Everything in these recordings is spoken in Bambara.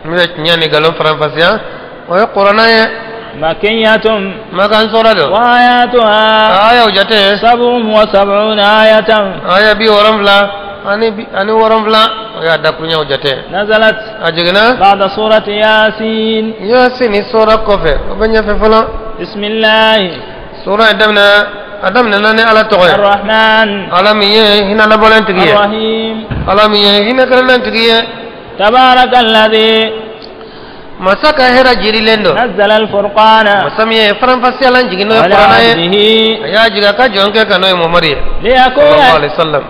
Min bɛ tiɲɛ ni nkalon faranfasiya o ye kuranɛ ye. مكية Makan sura don. وآياتها Aya o jate. 77 آية. Aya 77 o y'a dakuruɲɛw jate. نزلت A jiginna بعد سورة ياسين. Yasini sura kɔfɛ, o bɛ ɲɛfɛ fɔlɔ. بسم الله Sura in daminɛ, a daminɛna ni Ala tɔgɔ ye. الرحمن Ala min ye hinɛ labɔlen tigi ye. الرحيم. Ala min ye hinɛ kɛrɛnnen tigi ye. تبارك الذي Masa ka hɛrɛ jirilen don. نزل الفرقان Masa min ye faranfasiyalan jigin n'o ye على kuranɛ ye. عبده A y'a jigin a ka jɔn kɛ kan n'o ye Mamadu ye. Sallallahu ليكون alaihi wasallam.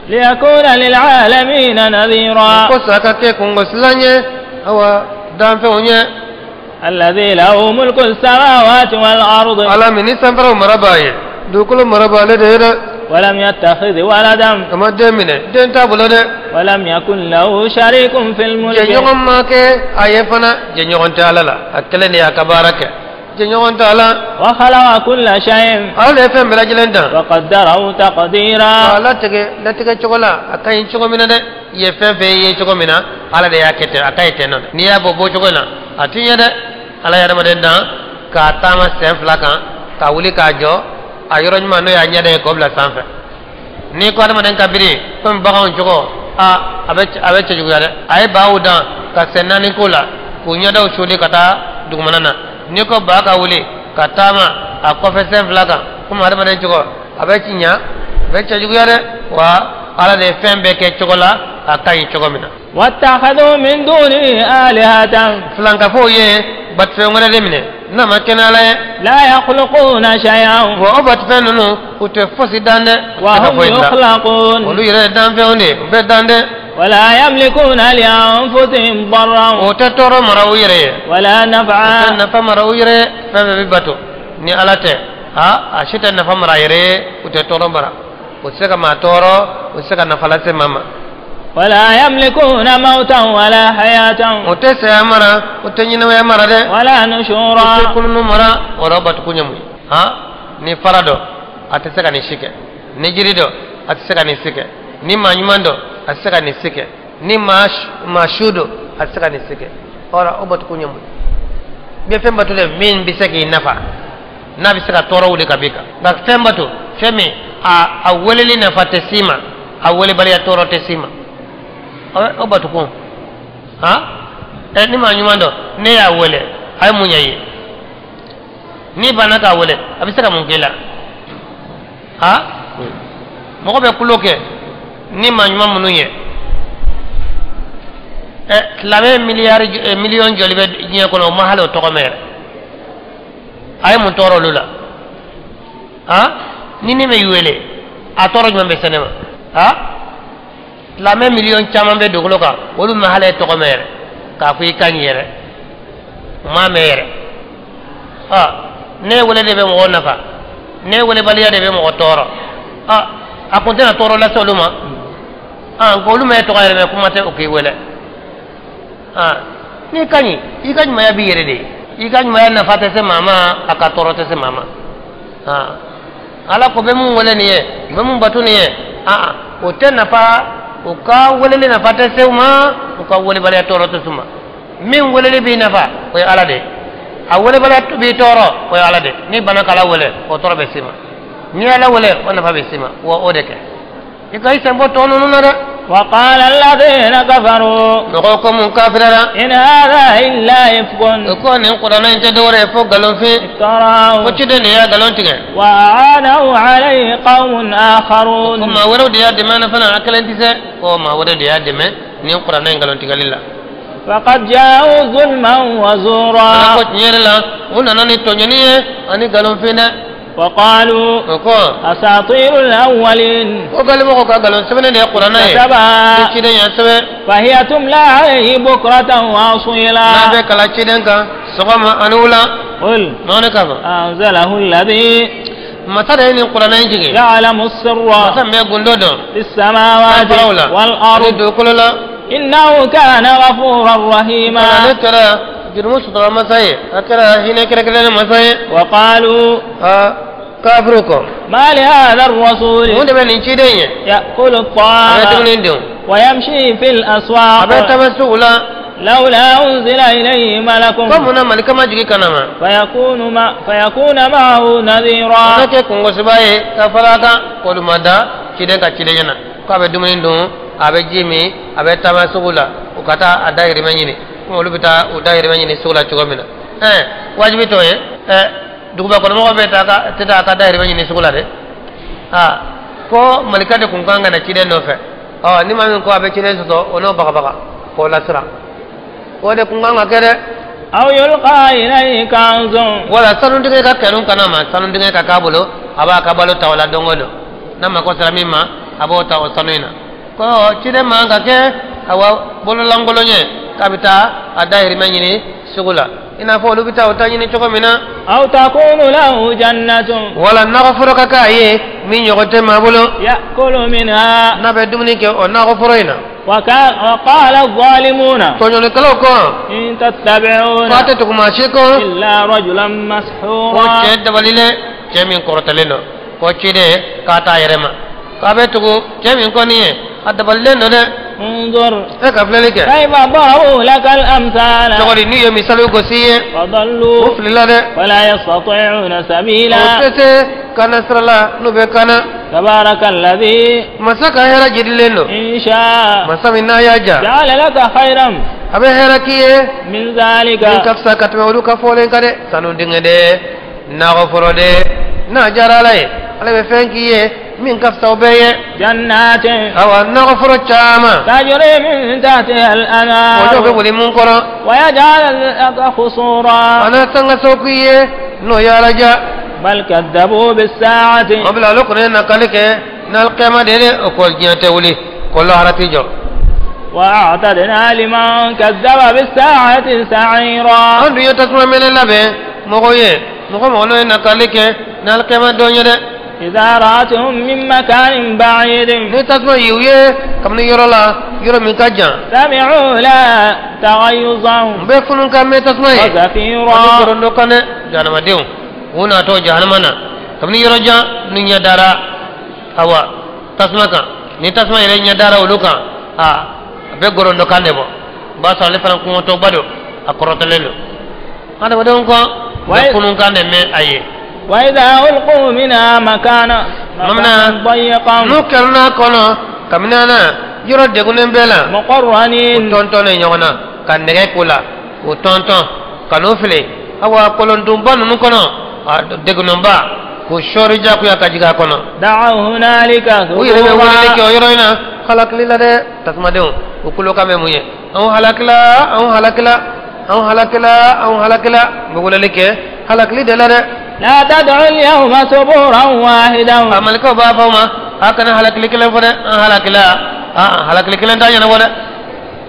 ليكون للعالمين نذيرا. Ko sa ka kɛ kungosilan ye awa danfɛnw ye. الذي له ملك السماوات والأرض. Ala min ni sanfɛlaw mara b'a ye, dugukolo mara b'ale de ye dɛ. ولم يتخذ ولدا. A ma den minɛ, den t'a bolo dɛ. ولم يكن له شريك في الملك. Jɛɲɔgɔn ma kɛ a ye fana, jɛɲɔgɔn tɛ Ala la, a kelen de y'a ka baara kɛ, jɛɲɔgɔn tɛ ala. وخلق كل شيء Ala de ye fɛn bɛɛ lajɛlen dan وقدره تقديرا. K'a latigɛ latigɛ cogo la a ka ɲi cogo min na dɛ. I ye fɛn fɛn ye cogo min na, Ala de y'a kɛ ten, a ka ɲi ten nɔ dɛ. N'i y'a bɔ bɔ cogo in na, a ti ɲɛ dɛ. Ala ye adamaden dan k'a taama sen fila kan, ka wuli k'a jɔ a yɔrɔ ɲuman, n'o y'a ɲɛda ye, k'o bila sanfɛ. N'i ko adamaden ka biri komi baganw cogo, a bɛ cɛjuguya dɛ. A ye baw dan ka sen naani k'o la, k'u ɲɛdaw soli ka taa dugumana na. N'i ko ba ka wuli ka taama a kɔfɛ sen fila kan komi adamaden cogo, a bɛ ci ɲa, a bɛ cɛjuguya dɛ. Wa Ala de ye fɛn bɛɛ kɛ cogo la a ka ɲi cogo min na. واتخذوا من دونه آلهة. Filankafow ye batufɛn wɛrɛ de minɛ n'a ma kɛ ni Ala ye. لا يخلقون شيئا Wa o batufɛn ninnu, u tɛ fosi dan dɛ, u tɛ ka وهم foyi dilan. يخلقون. Olu yɛrɛ ye danfɛnw de ye, u bɛ dan dɛ. ولا يملكون لأنفسهم ضرا O tɛ tɔɔrɔ mara u yɛrɛ ye, ولا o tɛ نفعا. nafa mara u yɛrɛ ye. Fɛn fɛn bɛ bato ni Ala tɛ, a si tɛ nafa mara a yɛrɛ ye, u tɛ tɔɔrɔ mara, u tɛ se ka maa tɔɔrɔ, u tɛ se ka nafa lase maa ma. ولا يملكون موتا ولا حياة O tɛ saya mara, o tɛ ɲɛnamaya mara dɛ, ولا o tɛ نشورا. kununu mara. O la batukun ye mun ye? Ni fara dɔ, a tɛ se ka nin si kɛ, ni jiri dɔ, a tɛ se ka nin si kɛ, ni maa ɲuman dɔ, a tɛ se ka nin si kɛ, ni maa su dɔ, a tɛ se ka nin si kɛ. O la o batukun ye mun ye? I bɛ fɛn bato de min bɛ se k'i nafa, n'a bɛ se ka tɔɔrɔ wuli ka b'i kan. Nka fɛn bato fɛn min a weleli nafa tɛ s'i ma, a welebaliya tɔɔrɔ tɛ s'i ma, o batukun ni maa ɲuman dɔ, ne y'a wele, a ye mun ɲɛ i ye? N'i banna k'a wele, a bɛ se ka mun k'i la? Mɔgɔ bɛ kulo kɛ ni maa ɲuman minnu ye, silamɛ miliyari miliyɔn joli bɛ diɲɛ kɔnɔ, o ma hali o tɔgɔ mɛn yɛrɛ. A ye mun tɔɔrɔ olu la? Ni ne bɛ wele, a tɔɔrɔ jumɛn bɛ se ne ma? Silamɛ miliyɔn caman bɛ dugukolo kan, olu ma hali e tɔgɔ mɛn yɛrɛ k'a fɔ i ka ɲi yɛrɛ, u m'a mɛn yɛrɛ. Ne wele de bɛ mɔgɔ nafa, ne welebaliya de bɛ mɔgɔ tɔɔrɔ. A kun tɛna tɔɔrɔ lase olu ma? Nka olu ma e tɔgɔ yɛrɛ mɛn, kuma tɛ o k'i wele. N'i ka ɲi, i ka ɲumanya b'i yɛrɛ de ye. I ka ɲumanya nafa tɛ se maa ma, a ka tɔɔrɔ tɛ se maa ma. Ala ko bɛ mun wele nin ye, bɛ mun bato nin ye, o tɛ nafa, u ka weleli nafa tɛ se u ma, u ka welebaliya tɔɔrɔ tɛ se u ma. Min weleli b'i nafa, o ye Ala de ye. A welebaliya b'i tɔɔrɔ, o ye Ala de ye. N'i banna k'Ala wele, o tɔɔrɔ bɛ s'i ma. N'i ye Ala wele, o nafa bɛ s'i ma. Wa o de kɛ i ka i sen bɔ tɔ ninnu na dɛ. وقال الذين كفروا Mɔgɔw ko mun kafirara إن هذا إلا إفك O ko nin kuranɛ in tɛ dɔwɛrɛ ye fo nkalonfin افتراه ko ciden de y'a nkalon tigɛ وأعانه عليه قوم ko آخرون maa wɛrɛw de y'a dɛmɛ na fana, a kelen tɛ se ko maa wɛrɛ de y'a dɛmɛ nin kuranɛ in nkalon tigɛli la. فقد جاءوا ظلما Ala وزورا ko tiɲɛ yɛrɛ la, u nana ni tɔɲɔni ye ani nkalonfin dɛ. وقالوا O ko أساطير الأولين ko galimɔgɔw ka nkalon sɛbɛnnen de ye kuranɛ ye اكتتبها ni ciden y'a sɛbɛn فهي تملى عليه بكرة n'a وأصيلا bɛ kalan ciden kan sɔgɔma ani wula. قل Nɔɔni ka fɔ أنزله الذي masa de ye nin kuranɛ in jigin يعلم السر masa min bɛ gundo dɔn في السماوات sanfɛlaw la ani والأرض dugukolo la. إنه كان غفورا رحيما Ale kɛra jurumu sutura masa ye, a kɛra hinɛ kɛrɛnkɛrɛnnen masa ye. وقالوا A kafiru kɔ ما لهذا الرسول mun de bɛ nin ciden ye يأكل a bɛ الطعام dumuni dun ويمشي في a bɛ الأسواق taama sugu la. لولا أنزل إليه ملك ko mun na malika ma jigin ka na ma فيكون معه نذيرا o na kɛ kungosiba ye ka fara a kan k'olu ma da ciden ka ciden ɲɛna k'a bɛ dumuni dun a bɛ ji min a bɛ taama sugu la u ka taa a dahirimɛ ɲini komi olu bɛ taa u dahirimɛ ɲini sugu la cogo min na wajibi t'o ye duguba kɔnɔmɔgɔw bɛ taa ka tɛ taa a ka dahirimɛ ɲini sugu la dɛ aa ko malika de kun kan ka na ciden nɔfɛ ɔ ni maa min ko a bɛ ciden sɔsɔ o n'o bagabaga k'o lasiran o de kun kan ka kɛ dɛ أو يلقى إليه كنز wala sanutigi ka kɛnu kana ma sanutigi ka k'a bolo a b'a ka balo ta o la don o don n'a mako sera min ma a b'o ta o sanu in na ko ciden man ka kɛ awa bololankolon ye k'a bɛ taa a dahirimɛ ɲini sugu la i n'a fɔ olu bɛ taa o ta ɲini cogo min na أو تكون له جنة wala nakɔforo ka k'a ye min ɲɔgɔn tɛ maa bolo يأكل منها n'a bɛ dumuni kɛ o nakɔforo in na وقال الظالمون tɔɲɔlikɛlaw ko إن تتبعون k'a tɛ tugu maa si kɔ إلا رجلا ko مسحورا cɛ dabalilen cɛ min kɔrɔtalen don ko ciden k'a t'a yɛrɛ ma k'a bɛ tugu cɛ min kɔni ye a dabalilen don dɛ انظر e ka filɛli kɛ كيف ضربوا لك الأمثال cogo di n'u ye misaliw gosi i ye u فضلوا filila dɛ ولا يستطيعون o سبيلا tɛ se kana sira la n'u bɛ kana تبارك الذي masa ka hɛrɛ jidilen don إن شاء masa min n'a y'a ja جعل لك خيرا a bɛ hɛrɛ k'i ye من ذلك min ka fisa ka tɛmɛ olu ka fɔlen kan dɛ sanu dingɛ dɛ nakɔforo dɛ n'a diyara ala ye ala bɛ fɛn k'i ye min ka fisa o bɛɛ ye جنات awa nakɔforo caman تجري من تحتها o dɔw bɛ الأنهار boli mun kɔrɔ ويجعل لك قصورا a na sangaso k'i ye n'o ye ala ja بل كذبوا بالساعة o bila olu kɔni ye nakali kɛ n'alikiyama de ye dɛ o ko diɲɛ tɛ wuli ko lahara tɛ jɔ وأعتدنا لمن كذب بالساعة سعيرا an dun ye tasuma mɛnɛ labɛn mɔgɔ ye mɔgɔ mɔgɔ n'o ye nakali kɛ n'alikiyama don ye dɛ إذا رأتهم من مكان بعيد ni tasuma y'u ye kabini yɔrɔ la yɔrɔ min ka jan سمعوا لها تغيظا n bɛ funun ka mɛn tasuma ye ani وزفيرا korondo kan dɛ jahanamadenw u natɔ jahanama na kabini yɔrɔ jan ni ɲɛ dara awa tasuma kan ni tasuma yɛrɛ ɲɛ dara olu kan a bɛ gorondo kan de bɔ o b'a sɔrɔ ale fana kɔngɔtɔba don a kɔrɔtɔlen don adamadenw kɔ u bɛ funun kan de mɛn a ye وإذا ألقوا منها مكانا ممنا. ضيقا n'u kɛrɛnna kɔnɔ kabini an na yɔrɔ degunnen bɛɛ la u مقرنين tɔntɔnnen ɲɔgɔn na ka nɛgɛ k'u la k'u tɔntɔn ka n'u fili awa kolondunba ninnu kɔnɔ a degunnenba k'u sɔɔri jagoya ka jigin a kɔnɔ دعوا هنالك u yɛrɛ bɛ weleli kɛ ثبورا o yɔrɔ in na halakili la dɛ tasumadenw u kulo kan bɛ mun ye anw halakila anw halakila anw halakila anw halakila u bɛ weleli kɛ halakili de la dɛ لا تدعوا اليوم ثبورا واحدا a malikaw b'a fɔ o ma a kana halakili kelen fɔ dɛ an halakila a halakili kelen t'a ɲɛnabɔ dɛ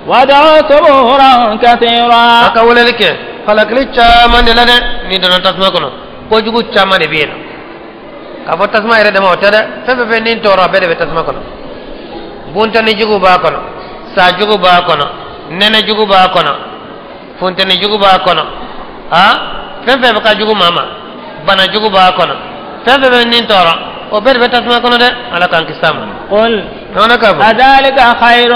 وادعوا ثبورا a كثيرا ka weleli kɛ halakili caman de la dɛ n'i donna tasuma kɔnɔ kojugu caman de bɛ yen nɔ k'a fɔ tasuma yɛrɛ dama o tɛ dɛ fɛn fɛn bɛ nin tɔɔrɔ a bɛɛ de bɛ tasuma kɔnɔ buntɛni jugu b'a kɔnɔ sa jugu b'a kɔnɔ nɛnɛ jugu b'a kɔnɔ funtɛni jugu b'a kɔnɔ a fɛn fɛn bɛ ka jugu maa ma bana jugu b'a kɔnɔ fɛn fɛn bɛ nin tɔɔrɔ o bɛɛ de bɛ tasuma kɔnɔ dɛ ala k'an kisi a ma قل nɔnɔ k'a fɔ أذلك خير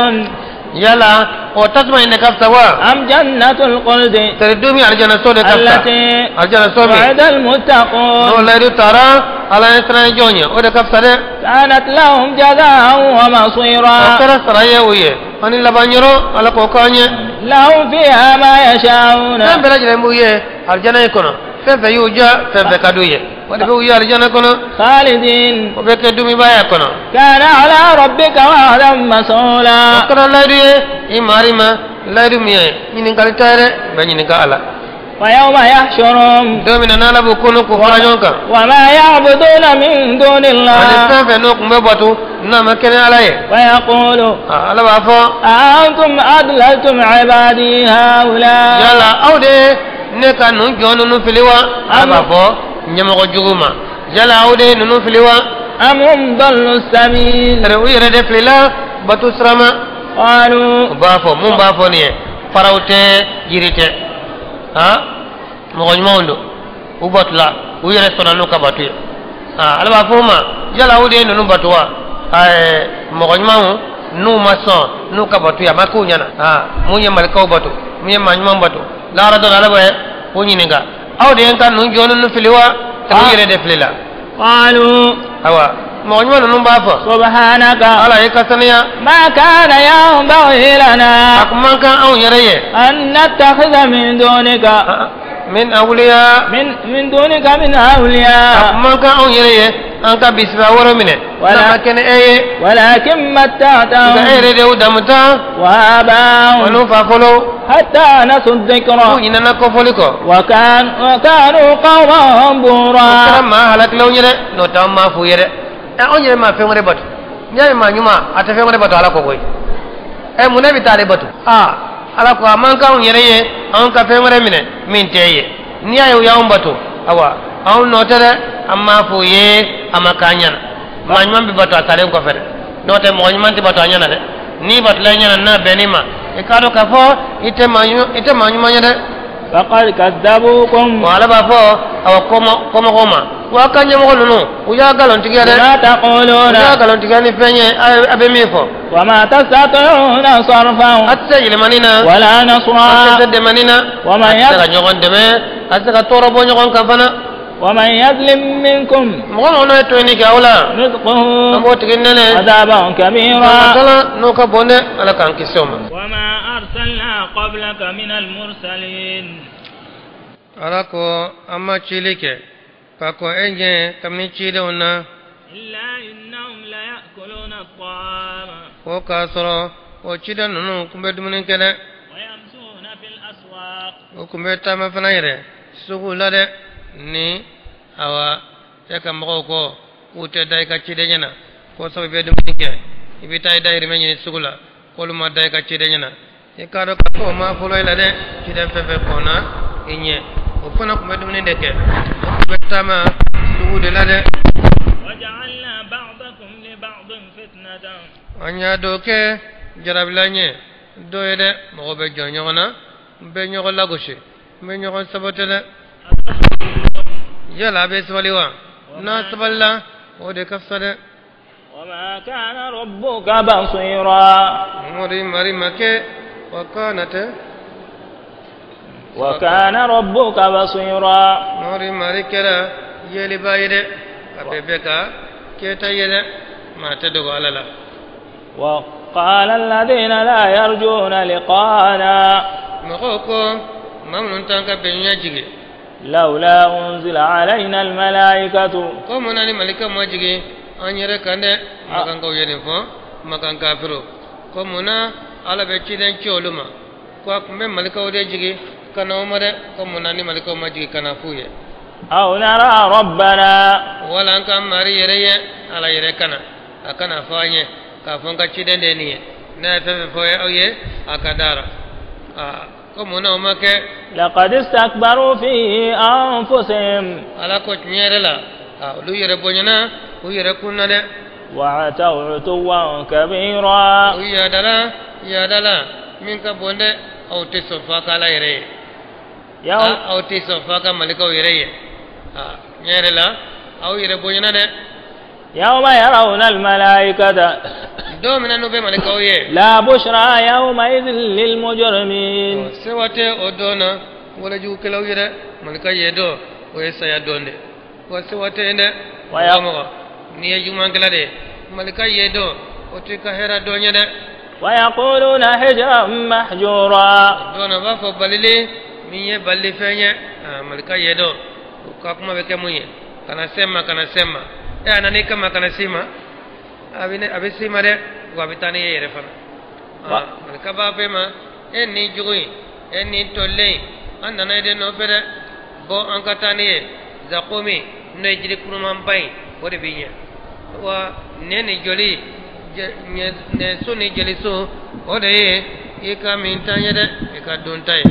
yala o tasuma in de ka fisa wa أم جنة الخلد tari du min alijana so de ka fisa التي alijana so min وعد n'o المتقون layidu taara ala ye siran jɔn ye o de ka fisa dɛ كانت لهم جزاء o ومصيرا kɛra sara ye u ye ani laban yɔrɔ ala k'o k'an ye لهم فيها ما يشاءون fɛn bɛɛ lajɛlen b'u ye alijana in kɔnɔ fɛn fɛn y'u diya fɛn fɛn ka d'u ye o de bɛ u ye alijana kɔnɔ خالدين o bɛ kɛ dumunibaya kɔnɔ كان على ربك وعدا o مسؤولا kɛra layidu ye i mari ma layidu min ye ɲininkali tɛ dɛ bɛ ɲininka a la ويوم يحشرهم don min na n'ala b'u kunu k'u fara ɲɔgɔn kan وما يعبدون من دون ani الله fɛn fɛn n'o tun bɛ bato n'a ma kɛ ni ala ye ويقول ala b'a fɔ أأنتم أضللتم عبادي هؤلاء yala aw de ne ka ninnu jɔn ninnu fili wa ala b'a fɔ ɲɛmɔgɔ jugu ma yala aw de ye ninnu fili wa أم هم ضلوا السبيل tari u yɛrɛ de filila bato sira ma قالوا u b'a fɔ mun b'a fɔ nin ye faraw tɛ yiri tɛ han mɔgɔ ɲumanw don u batula u yɛrɛ sɔnna n'u ka bato ye ala b'a fɔ u ma yala aw de ye ninnu bato wa ɛɛ mɔgɔ ɲumanw n'u ma sɔn n'u ka bato ye a ma k'u ɲɛna mun ye malikaw bato min ye maa ɲuman bato lahara don ala bɛ o ɲininka aw de ye n ka ninnu jɔn ninnu fili wa ka u yɛrɛ de fili la قالوا awa mɔgɔ ɲuman ninnu b'a fɔ سبحانك ala ye ka saniya ما كان ينبغي a لنا kun man kan anw yɛrɛ ye أن نتخذ من دونك min awliya من دونك من a أولياء kun man kan anw yɛrɛ ye an ka bisimila wɛrɛ minɛ Wala. n'a ma kɛ ni e ye ولكن nka e متعتهم yɛrɛ de y'u damuta وآباءهم olu fa fɔlɔ حتى نسوا k'u الذكر ɲinɛna kɔfɔli kɔ وكانوا قوما o kɛra بورا maa halakilenw ye dɛ n'o tɛ an m'a f'u ye dɛ ɛ anw yɛrɛ ma fɛn wɛrɛ bato n'i y'a ye maa ɲuman a tɛ fɛn wɛrɛ bato ala kɔ koyi ɛ mun ne bɛ taa ale bato aa ala ko a man kan anw yɛrɛ ye anw ka fɛn wɛrɛ minɛ min tɛ ye n'i y'a ye u y'anw bato awa anw nɔ tɛ dɛ an m'a f'u ye a ma k'an ɲɛna maa ɲuman bɛ bato a salen kɔfɛ dɛ n'o tɛ mɔgɔ ɲuman tɛ bato a ɲɛna dɛ n'i batola i ɲɛna n'a bɛnn'i ma i k'a dɔn k'a fɔ i tɛ maa ɲuman i tɛ maa ɲuman ye dɛ فقد كذبوكم wa ala b'a fɔ awa kɔmɔgɔw ma wa ka ɲɛmɔgɔ ninnu u y'a nkalontigiya dɛ بما u تقولون y'a nkalontigiya ni fɛn ye a bɛ min fɔ وما تستطيعون صرفا a tɛ se yɛlɛmani na ولا a tɛ نصرا se dɛmɛni na ومن a tɛ se ka يظلم ɲɔgɔn dɛmɛ a tɛ se ka tɔɔrɔ bɔ ɲɔgɔn kan fana ومن يظلم منكم mɔgɔ mɔgɔ n'o ye tɔɲɔni kɛ aw la an نذقه b'o tigi nɛnɛ عذابا كبيرا kala n'o ka bon dɛ ala k'an kisi o ma. وما أرسلنا قبلك من المرسلين ala ko an ma cili kɛ ka kɔn e ɲɛ kabini cidenw na إلا إنهم ليأكلون الطعام ko k'a sɔrɔ o ciden ninnu tun bɛ dumuni kɛ dɛ ويمشون في الأسواق o tun bɛ taama fana yɛrɛ sugu la dɛ ni awa e ka mɔgɔw kɔ k'u tɛ da i ka ciden ɲɛna ko sabu i bɛ dumuni kɛ i bɛ taa i dahirimɛ ɲini sugu la k'olu ma da i ka ciden ɲɛna i k'a dɔn k'a fɔ o ma fɔlɔ i la dɛ ciden fɛn fɛn kɔnna i ɲɛ o fana tun bɛ dumuni de kɛ o tun bɛ taama sugu de la dɛ وجعلنا بعضكم لبعض فتنة an y'a dɔ kɛ jarabila ɲɛ dɔ ye dɛ mɔgɔ bɛ jɔ ɲɔgɔn na n bɛ ɲɔgɔn lagosi n bɛ ɲɔgɔn sabote dɛ yala a bɛ sabali wa n'a sabalila o de ka fisa dɛ وما كان ربك بصيرا mori mari ma kɛ wa kana tɛ وكان ربك بصيرا mori mari kɛra yeliba ye dɛ a bɛ bɛɛ ka kɛta ye dɛ maa tɛ dogo ala la وقال الذين لا يرجون لقاءنا mɔgɔw ko maa minnu t'an ka bɛnɲa jigin لولا أنزل علينا الملائكة ko mun na ni malika ma jigin an yɛrɛ kan dɛ makankaw ye nin fɔ makan kafiro ko mun na ala bɛ ciden ci olu ma ko a tun bɛ malikaw de jigin ka na o ma dɛ ko mun na ni malikaw ma jigin ka na f'u ye أو نرى ربنا wala an ka mari yɛrɛ ye ala yɛrɛ kana a kana fɔ an ye k'a fɔ n ka ciden de ye nin ye n'a ye fɛn fɛn fɔ aw ye a ka dara aa ko mun na o ma kɛ لقد استكبروا في أنفسهم ala ko tiɲɛ yɛrɛ la aa olu yɛrɛ bonyana u yɛrɛ kun na dɛ وعتوا عتوا كبيرا u yadala yadala min ka bon dɛ aw tɛ sɔn f'a ka ala yɛrɛ ye يوم aw tɛ sɔn f'a ka malikaw yɛrɛ ye aa tiɲɛ yɛrɛ la aw yɛrɛ bonyana dɛ يوم يرون الملائكة don min na n'u bɛ malikaw ye لا بشرى يومئذ للمجرمين sewa tɛ o don na walajugukɛlaw ye dɛ malika ye don o ye saya don de wa sewa tɛ yen dɛ Waya- mɔgɔ mɔgɔ n'i ye jugumankɛla de ye malika ye don o t'i ka hɛrɛ don ye dɛ ويقولون حجرا محجورا don na u b'a fɔ balili min ye balilifɛn ye aa malika ye don o ka kuma bɛ kɛ mun ye kana se n ma kana se n ma e a nana i kama kana s'i ma a bɛ ne a bɛ s'i ma dɛ wa a bɛ taa n'i ye yɛrɛ fana aa malika b'a fɔ e ma e nin jugu in e nin tolilen in an nana e de nɔfɛ dɛ bɔ an ka taa n'i ye zakomi n'o ye jiri kurumanba in o de b'i ɲɛ wa nɛn ni joli nɛnso ni jeliso o de ye i ka minta ye dɛ i ka dunta ye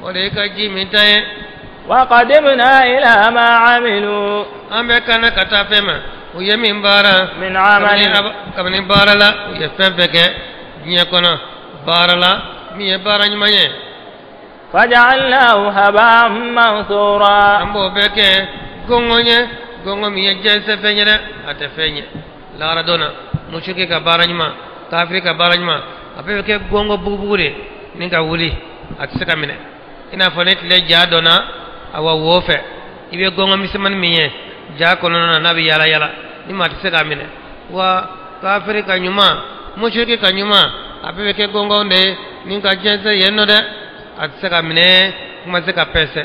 o de ye i ka ji minta ye وقدمنا إلى ما عملوا an bɛ kana ka taa fɛn ma u ye min baara من عمل kabini baara la u ye fɛn fɛn kɛ diɲɛ kɔnɔ baara la min ye baara ɲuman ye فجعلناه هباء منثورا an b'o bɛɛ kɛ gɔngɔn ye gɔngɔn min ye jɛnsɛn fɛn ye dɛ a tɛ fɛn ye lahara don na musiriki ka baara ɲuman kafiri ka baara ɲuman a bɛɛ bɛ kɛ gɔngɔn bugubugu de ni ka wuli A tɛ se ka minɛ i n'a fɔ ne tile ja dɔnna awa wo fɛ i bɛ gɔngɔn misɛnmanin min ye ja kɔnɔna na n'a bɛ yaala yaala ni maa tɛ se k'a minɛ wa kafiri ka ɲuman musiriki ka ɲuman a bɛɛ bɛ kɛ gɔngɔn de ye ni ka jɛnsɛn yen nɔ dɛ a tɛ se ka minɛ kuma tɛ se ka pɛsɛ.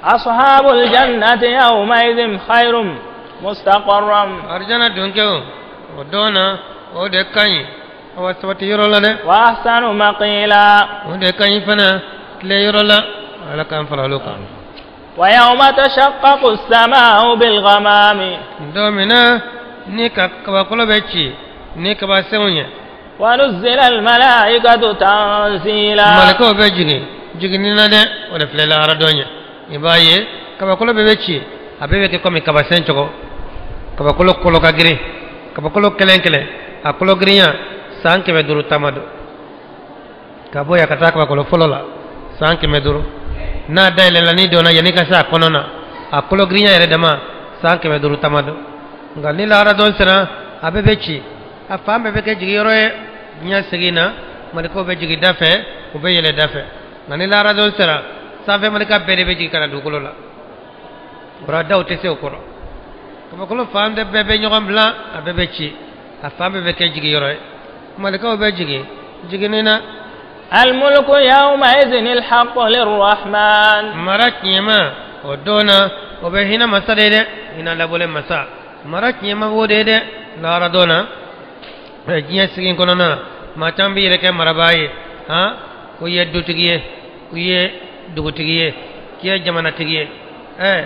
Ashabul jannati yawmaidhin khairum mustaqarram. Arijana donkɛw o don na o de ka ɲi awa sabati yɔrɔ la dɛ. Wa ahsanu maqila. O de ka ɲi fana tile yɔrɔ la ala k'an fara olu kan. Wa yawma tashaqqaqu as-samaa'u bil ghamami. Don min na ni ka kabakolo bɛ ci ni kabasenw ye. Wa nuzzila al-malaa'ikatu tanzila. Malakaw bɛ jigin jiginni na dɛ o de filɛ lahara don ye. I b'a ye kabakolo bɛɛ bɛ ci a bɛɛ bɛ kɛ komi kabasen cogo kabakolo kolo ka girin kabakolo kelen kelen a kolo girinya san 500 taama don ka bɔ yan ka taa kabakolo fɔlɔ la san 500 n'a dayɛlɛla n'i donna yanni ka se a kɔnɔ na a kolo girinya yɛrɛ dama san 500 taama don nka ni lahara don sera a bɛɛ bɛ ci a fan bɛɛ bɛ kɛ jigiyɔrɔ ye diɲɛ segin na malikaw bɛ jigin da fɛ u bɛ yɛlɛ da fɛ nka ni lahara don sera sanfɛ malika bɛɛ de bɛ jigin ka na dugukolo la o daw tɛ se o kɔrɔ kabakolo fan bɛɛ bɛ ɲɔgɔn bila a bɛɛ bɛ ci a fan bɛɛ bɛ kɛ jigiyɔrɔ ye malikaw bɛ jigin jiginni na. Al-mulku yawma'idhin al-haqqu lir-rahman. Mara tiɲɛma o don na o bɛ hinɛ masa de ye dɛ hinɛ labɔlen masa mara tiɲɛma b'o de ye dɛ lahara don na diɲɛ sigi kɔnɔna na maa caman b'i yɛrɛ kɛ marabaa ye han ko i ye dutigi ye ko i ye dugutigi ye k'i ye jamanatigi ye ɛɛ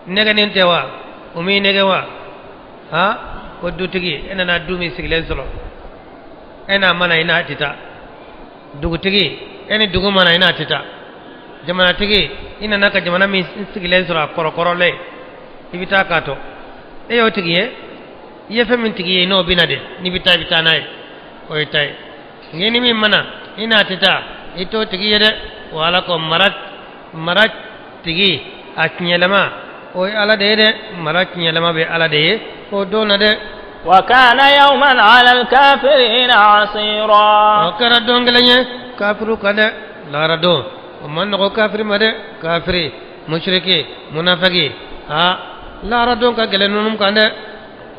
nɛgɛnen tɛ wa o m'i nɛgɛ wa han ko dutigi e nana du min sigilen sɔrɔ e n'a mana i n'a tɛ taa dugutigi e ni dugu mana i n'a tɛ taa jamanatigi i nana ka jamana min sigilen sɔrɔ a kɔrɔkɔrɔlen i bɛ taa k'a to e y'o tigi ye i ye fɛn min tigi ye n'o bɛ na de n'i bɛ taa i bɛ taa n'a ye o ye ta ye nka ni min mana i n'a tɛ taa i t'o tigi ye dɛ o ala ko mara tigi a tiɲɛlama o ye ala de ye dɛ mara tiɲɛlama bɛ ala de ye o don na dɛ. Wa kana yawman ala al-kafirina asira. O kɛra don kelen ye kafiriw kan dɛ lahara don o man nɔgɔ kafiri ma dɛ kafiri musiriki munafiki aa lahara don ka gɛlɛn ninnu kan dɛ.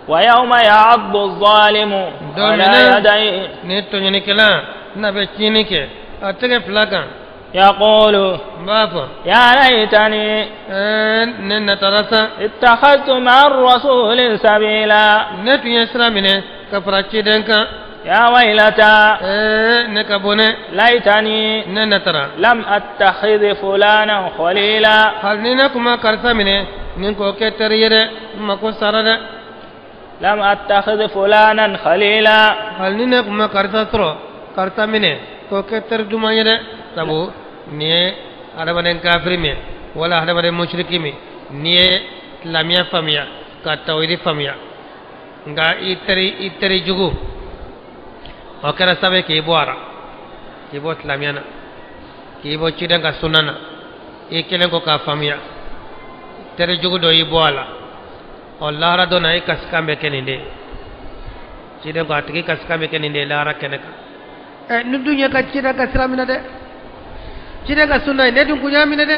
Wa yawma ya'addu adh-dhalimu ala yadayhi. Ni tɔɲɔnikɛla n'a bɛ tiɲɛni kɛ a tɛgɛ fila kan. Yaqulu. N b'a fɔ. Ya laytani. Ne natara sa. Ittakhadhtu ma'a ar-rasuli sabila. Ne tun ye sira minɛ ka fara ciden kan. Ya waylata. Ne ka bɔnɛ. Laytani. Ne natara. Lam attakhidh fulanan khalila. Hali ni ne tun ma karisa minɛ ni k'o kɛ teri ye dɛ n mako sara dɛ. Lam attakhidh fulanan khalila. Hali ni ne tun ma karisa sɔrɔ karisa minɛ k'o kɛ teri duman ye dɛ. Sabu n'i ye adamaden kafiri min wala adamaden musiriki min n'i ye silamɛya faamuya ka tawhidi faamuya nka i teri jugu o kɛra sababu ye k'i bɔ a la k'i bɔ silamɛya na k'i bɔ ciden ka sunna na i kɛlen kɔ k'a faamuya teri jugu dɔ y'i bɔ a la ɔ lahara dɔ na i kasikan bɛ kɛ nin de ye ciden ko a tigi kasikan bɛ kɛ nin de ye lahara kɛnɛ kan. Ɛ ni dun ye ka ciden ka sira minɛ dɛ ciden ka sunna ye ne dun kun y'a minɛ dɛ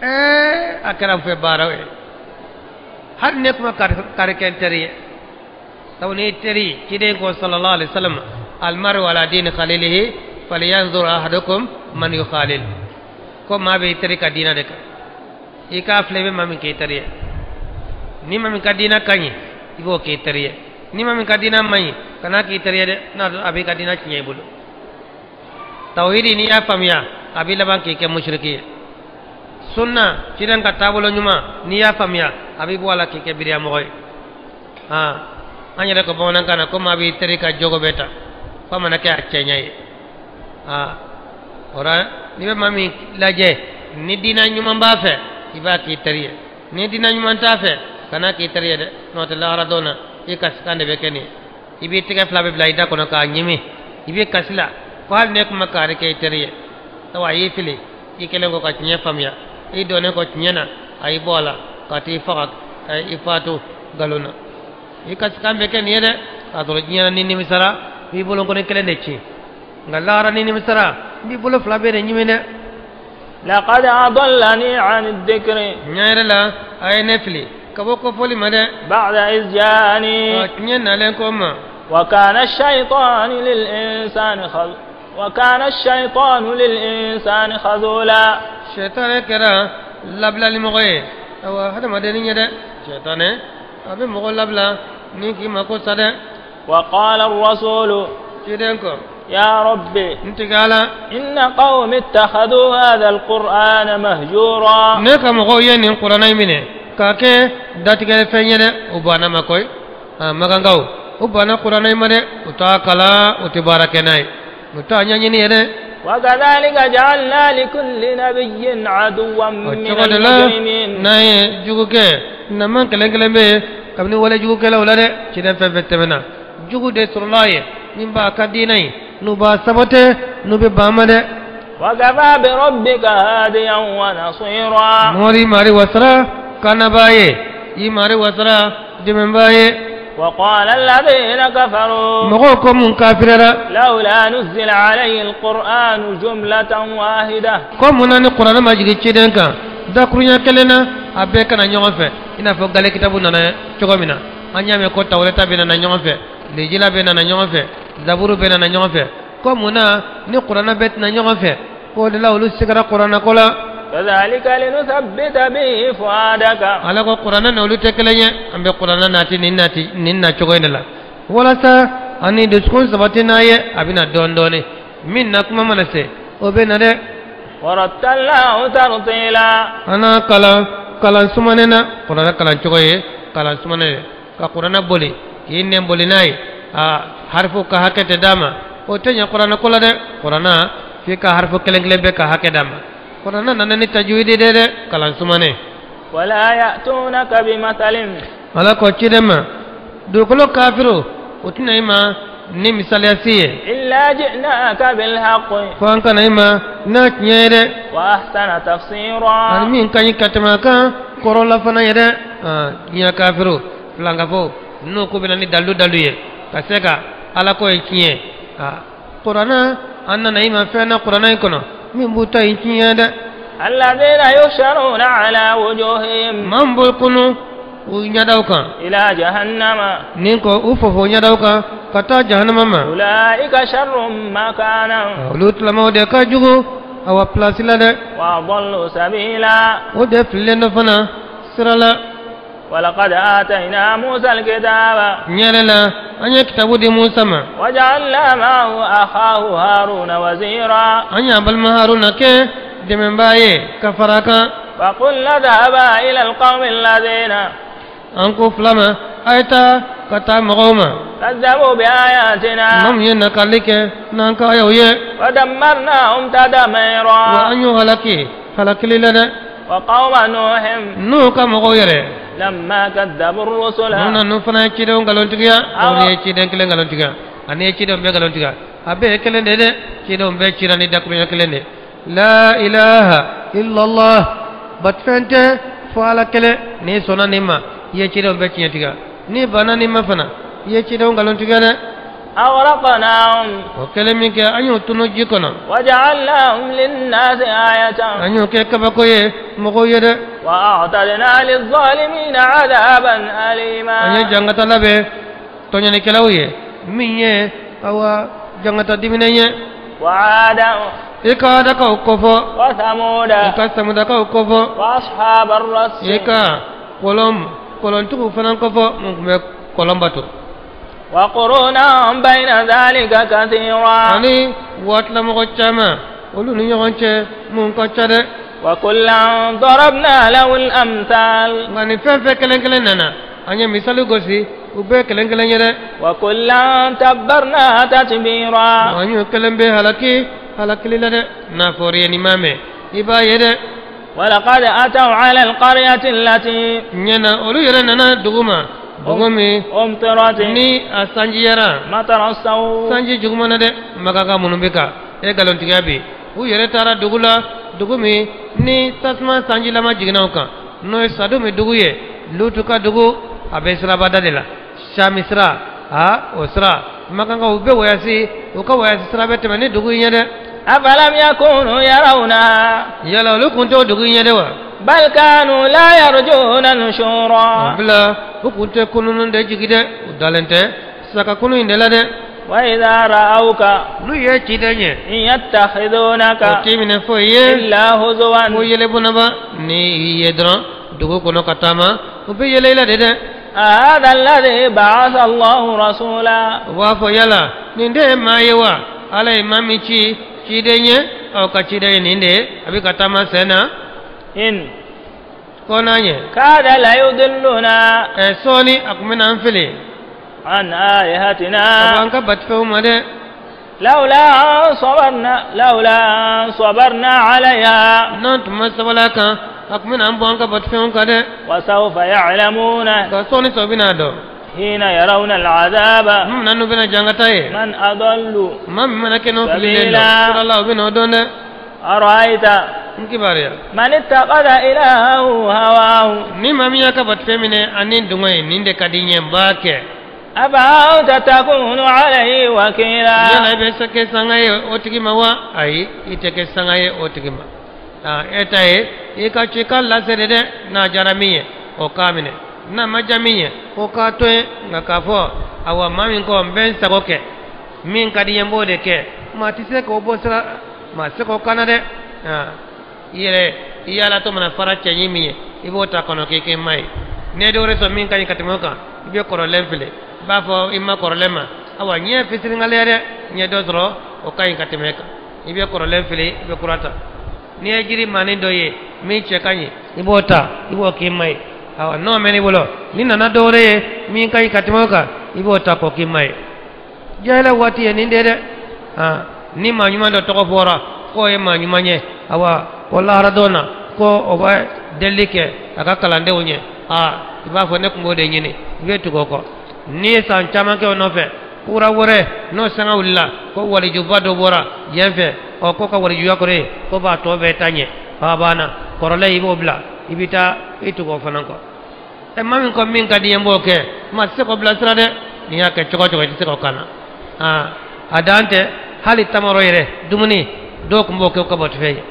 ɛɛ a kɛra n fɛ baara ye hali ne kuma kari kɛ n teri ye sabu n'i teri ciden ko sallallahu alaihi wasallam almaru ala dini khalilihi falyanzur ahadukum man yukhalil ko maa bɛ i teri ka diina de kan i k'a filɛ i bɛ maa min k'i teri ye ni maa min ka diina ka ɲi i b'o k'i teri ye ni maa min ka diina man ɲi kana k'i teri ye dɛ n'a a b'i ka diina tiɲɛ i bolo tawhidi n'i y'a faamuya a b'i laban k'i kɛ musiriki ye sunna ciden ka taabolo ɲuman n'i y'a faamuya a b'i bɔ a la k'i kɛ biriyamɔgɔ ye han an yɛrɛ ko bamanankan na ko maa b'i teri ka jogo bɛɛ ta f'a mana kɛ a cɛɲɛ ye aa o la n'i bɛ maa min lajɛ ni diina ɲuman b'a fɛ i b'a k'i teri ye ni diina ɲuman t'a fɛ kana k'i teri ye dɛ n'o tɛ lahara don na i kasikan de bɛ kɛ nin ye i b'i tɛgɛ fila bɛ bila i da kɔnɔ k'a ɲimi i b'i kasi la ko hali ne kuma kari kɛ i teri ye sabu a y'i fili i kɛlen kɔ ka tiɲɛ faamuya i donnen kɔ tiɲɛ na a y'i bɔ a la ka t'i faga i faatu nkalon na i kasikan bɛ kɛ nin ye dɛ k'a sɔrɔ diɲɛ na ni nimisara i b'i bolokɔni kelen de ci Nka lahara ni nimisara n b'i bolo fila bɛɛ de ɲimi dɛ. لقد أضلني عن الذكر. Ɲɛ yɛrɛ la a ye ne fili ka bɔ kɔfɔli ma dɛ. بعد إذ جاءني. Tiɲɛ nalen ko ma. وكان الشيطان للإنسان خذولا. Sɛtanɛ kɛra labilalimɔgɔ ye awa hadamaden ɲɛ dɛ. Sɛtanɛ a bɛ mɔgɔ labila ni k'i mako sa dɛ. وقال الرسول. Ciden ko. يا ربي. N tigi Ala. إن قوم اتخذوا هذا القرآن مهجورا. Ne ka mɔgɔw ye nin kuranɛ in minɛ k'a kɛ datigɛ fɛn ye dɛ. U banna ma koyi. Makankaw u banna kuranɛ in ma dɛ. U t'a kalan, u tɛ baara kɛ n'a ye, u t'a ɲɛɲini yɛrɛ. وكذلك جعلنا لكل نبي عدوا من المجرمين. N'an ye jugu kɛ naman kelen kelen bɛ yen kabini wale jugukɛlaw la dɛ. Ciden fɛn fɛn tɛmɛna jugu de sɔrɔla ye min b'a ka diinɛ ye n'u b'a sabote n'u bɛ ban ma dɛ. وكفى بربك هاديا ونصيرا. Mori mari wasara kanabaa ye i mari wasara dɛmɛbaa ye. وقال الذين كفروا. Mɔgɔw ko mun kafirara. لولا نزل عليه القرآن جملة واحدة. Ko mun na ni kuranɛ ma jigin ciden kan dakuruɲɛ kelen na a bɛɛ kana ɲɔgɔn fɛ i n'a fɔ gale kitabu nana cogo min na an y'a mɛn ko tawureta bɛ nana ɲɔgɔn fɛ lejila bɛ nana ɲɔgɔn fɛ zaburu bɛ nana ɲɔgɔn fɛ ko mun na ni kuranɛ bɛɛ tɛna ɲɔgɔn fɛ k'o de la olu sigara kuranɛ ko la. كذلك لنثبت به فؤادك. Ala ko kuranɛ na olu tɛ kelen ye an bɛ kuranɛ nati nin nati nin na cogo in de la walasa ani dusukun sabati n'a ye a bɛna dɔɔni dɔɔni min na kuma mana se o bɛ na dɛ. ورتلناه ترتيلا. An n'a kalan kalan sumanen na kuranɛ kalan cogo ye kalan sumanen de ka kuranɛ boli k'i nɛn boli n'a ye a harifu ka hakɛ tɛ d'a ma o tɛ ɲɛ kuranɛ ko la dɛ. Kuranɛ f'i ka harifu kelen kelen bɛɛ ka hakɛ d'a ma. Kuranɛ nana ni tajwidi de dɛ kalan sumanen. ولا يأتونك بمثل. Ala ko ciden ma dugukolo kafiru o tɛna i ma ni misaliya si ye. إلا جئناك بالحق. Fo an kana i ma n'a tiɲɛ ye dɛ. وأحسن تفسيرا. Ani min ka ɲi ka tɛmɛ a kan kɔrɔla fana ye dɛ. Diɲɛ kafiru filankafo n'u ko bɛ na ni dalu dalu ye ka se ka ala ko ye tiɲɛ kuranɛ an nana i ma fɛn na kuranɛ in kɔnɔ min b'u ta in tiɲɛ dɛ. الذين يحشرون على وجوههم. Maa min b'o kunu u ɲɛdaw kan. إلى جهنم. Ni ko u fofo ɲɛdaw kan ka taa jahanama ma. أولئك شر مكانا. Olu tilamaw de ka jugu awa pilasi la dɛ. وأضل سبيلا. O de fililen dɔ fana sira la. ولقد آتينا موسى الكتاب. Ɲɛrɛ la an ye kitabu di Musa ma. وجعلنا معه أخاه هارون وزيرا. An y'a balima Haruna kɛ dɛmɛbaa ye ka fara a kan. فقلنا اذهبا إلى القوم الذين. An ko fila ma a ye taa ka taa mɔgɔw ma. كذبوا بآياتنا. Maa min ye nakali kɛ n'an ka ayaw ye. ودمرناهم تدميرا. Wa an y'u halaki halakili la dɛ. وقوم نوح. N'u ka mɔgɔw yɛrɛ. لما كذبوا الرسل. Mun na ninnu fana ye cidenw nkalontigiya. Dɔw ye ciden kelen nkalontigiya ani ye cidenw bɛɛ nkalontigiya a bɛɛ ye kelen de ye dɛ. Cidenw bɛɛ cira ni dakuruɲɛ kelen de. La ilaha illallah batufɛn tɛ fo Ala kelen. N'i sɔnna nin ma i ye cidenw bɛɛ tiɲɛtigiya n'i banna nin ma fana i ye cidenw nkalontigiya dɛ. أغرقناهم. O kɛlen min kɛ an y'o tunu ji kɔnɔ. وجعلناهم للناس آية. An y'o kɛ kabako ye mɔgɔw ye dɛ. وأعتدنا للظالمين عذابا أليما. An ye jangata labɛn tɔɲɔnikɛlaw ye min ye awa jangata diminen ye. وعادا. I ka adakaw kɔfɔ. وثمود. I ka samudakaw kɔfɔ. وأصحاب الرس. I ka kɔlɔn kɔlɔntigiw fana kɔfɔ mun tun bɛ kɔlɔn bato. وقرونا بين ذلك كثيرا. Ani waatilamɔgɔ caman olu ni ɲɔgɔn cɛ mun ka ca dɛ. وكلا ضربنا له الأمثال. Nka nin fɛn fɛn kelen kelen nana an ye misali gosi u bɛɛ kelen kelen ye dɛ. وكلا تبرنا تتبيرا. An y'o kelen bɛɛ halaki halakili la dɛ. N'a fɔra i ye n'i m'a mɛn i b'a ye dɛ. ولقد أتوا على القرية التي. Ɲɛna olu yɛrɛ nana dugu ma dugu min. أمطرت. Ni a sanjiyara. مطر السوء. Sanji juguman na dɛ. Makanka minnu bɛ ka e nkalontigiya bi u yɛrɛ taara dugu la dugu min ni tasuma sanjilama jiginna o kan n'o ye Sadumi dugu ye. Lutu ka dugu a bɛ sirabada de la Sami sira a o sira makankaw u bɛ wɔyasi U ka voyage sira bɛ tɛmɛ ni dugu in ye dɛ. أفلم يكونوا يرونها Yala olu kun t'o dugu in ye de wa? بل كانوا لا يرجون نشورا. Bila u kun tɛ kunun de jigi dɛ, u dalen tɛ saka kunun in de la dɛ. وإذا رأوك N'u ye ciden ye, إن يتخذونك o t'i minɛ foyi ye إلا هزوا. Ko yɛlɛ bonaba. Ni y'i ye dɔrɔn dugu kɔnɔ ka taama, u bɛ yɛlɛ i la de dɛ. أهذا الذي بعث الله رسولا؟ U b'a fɔ yala nin de ye maa ye wa? Ala ye maa min ci ciden ye, aw ka ciden ye nin de ye, a bɛ ka taama sen na. إن Ko n'a ɲɛ كاد ليضلنا ɛ sɔɔni a tun bɛna an fili عن ka bɔ آلهتنا an ka batofɛnw ma dɛ. لولا أن صبرنا عليها. N'an tun ma sabali a kan, a tun bɛna an bɔ an ka batofɛnw kan dɛ. وسوف يعلمون Nka sɔɔni sɔ bɛna dɔn حين يرون العذاب mun na n'u bɛna jangata ye من أضل maa min mana kɛ n'o fililen don سبيلا. Sira la, o bɛna o dɔn dɛ. أرأيت N kibaruya من اتخذ إلهه هواه ni maa min y'a ka batofɛn minɛ ani dungɔ ye, nin de ka di n ye, n b'a kɛ. أفأنت تكون عليه وكيلا؟ Yala i bɛ se kɛ sanga ye o tigi ma wa? Ayi, i tɛ kɛ sanga ye o tigi ma. Aa, e ta ye i ka ci ka lase de dɛ. N'a diyara min ye, o k'a minɛ, n'a ma diya min ye, o k'a to yen. Nka k'a fɔ awa maa min ko n bɛ n sago kɛ, min ka di n ye n b'o de kɛ, maa tɛ se k'o bɔ sira, maa tɛ se k'o kana dɛ. Aa, i yɛrɛ i yaala tɔ mana fara cɛɲi min ye, i b'o ta kɔnɔ k'i k'i ma ye. N'i ye dɔ wɛrɛ sɔrɔ min ka ɲi ka tɛmɛ o kan, i bɛ kɔrɔlen fili, i b'a fɔ i ma kɔrɔlen ma awa ɲɛ fitirinkaliya dɛ, n ye dɔ sɔrɔ o ka ɲi ka tɛmɛ e kan. I bɛ kɔrɔlen fili, i bɛ kura ta. N'i ye jiri maanin dɔ ye min cɛ ka ɲi, i b'o ta, i b'o k'i ma ye. Awa n'o mɛn'i bolo, n'i nana dɔ wɛrɛ ye min ka ɲi ka tɛmɛ o kan, i b'o ta k'o k'i ma ye. Jahiliya waati ye nin de ye dɛ. Ni maa ɲuman dɔ tɔgɔ fɔra k'o ye maa ɲuman ye, awa ko lahara don na ko o bɛ delili kɛ a ka kalandenw ye, aa, i b'a fɔ ne tun b'o de ɲini, i bɛ tugu o kɔ. N'i ye san caman kɛ o nɔfɛ, kura wɛrɛ n'o sanga wulila ko walijuba dɔ bɔra yen fɛ, ɔ ko ka walijuya kɔrɔ ye ko b'a tɔ bɛɛ ta ɲɛ, a banna, kɔrɔlen i b'o bila, i bɛ taa i tugu o fana kɔ. Ɛ, maa min ko min ka di n ye n b'o kɛ, maa tɛ se k'o bilasira dɛ. N'i y'a kɛ cogo o cogo, i tɛ se k'o kana. Aa, a dan tɛ, hali tamaro yɛrɛ dumuni, dɔw tun b'o kɛ u ka batofɛn ye,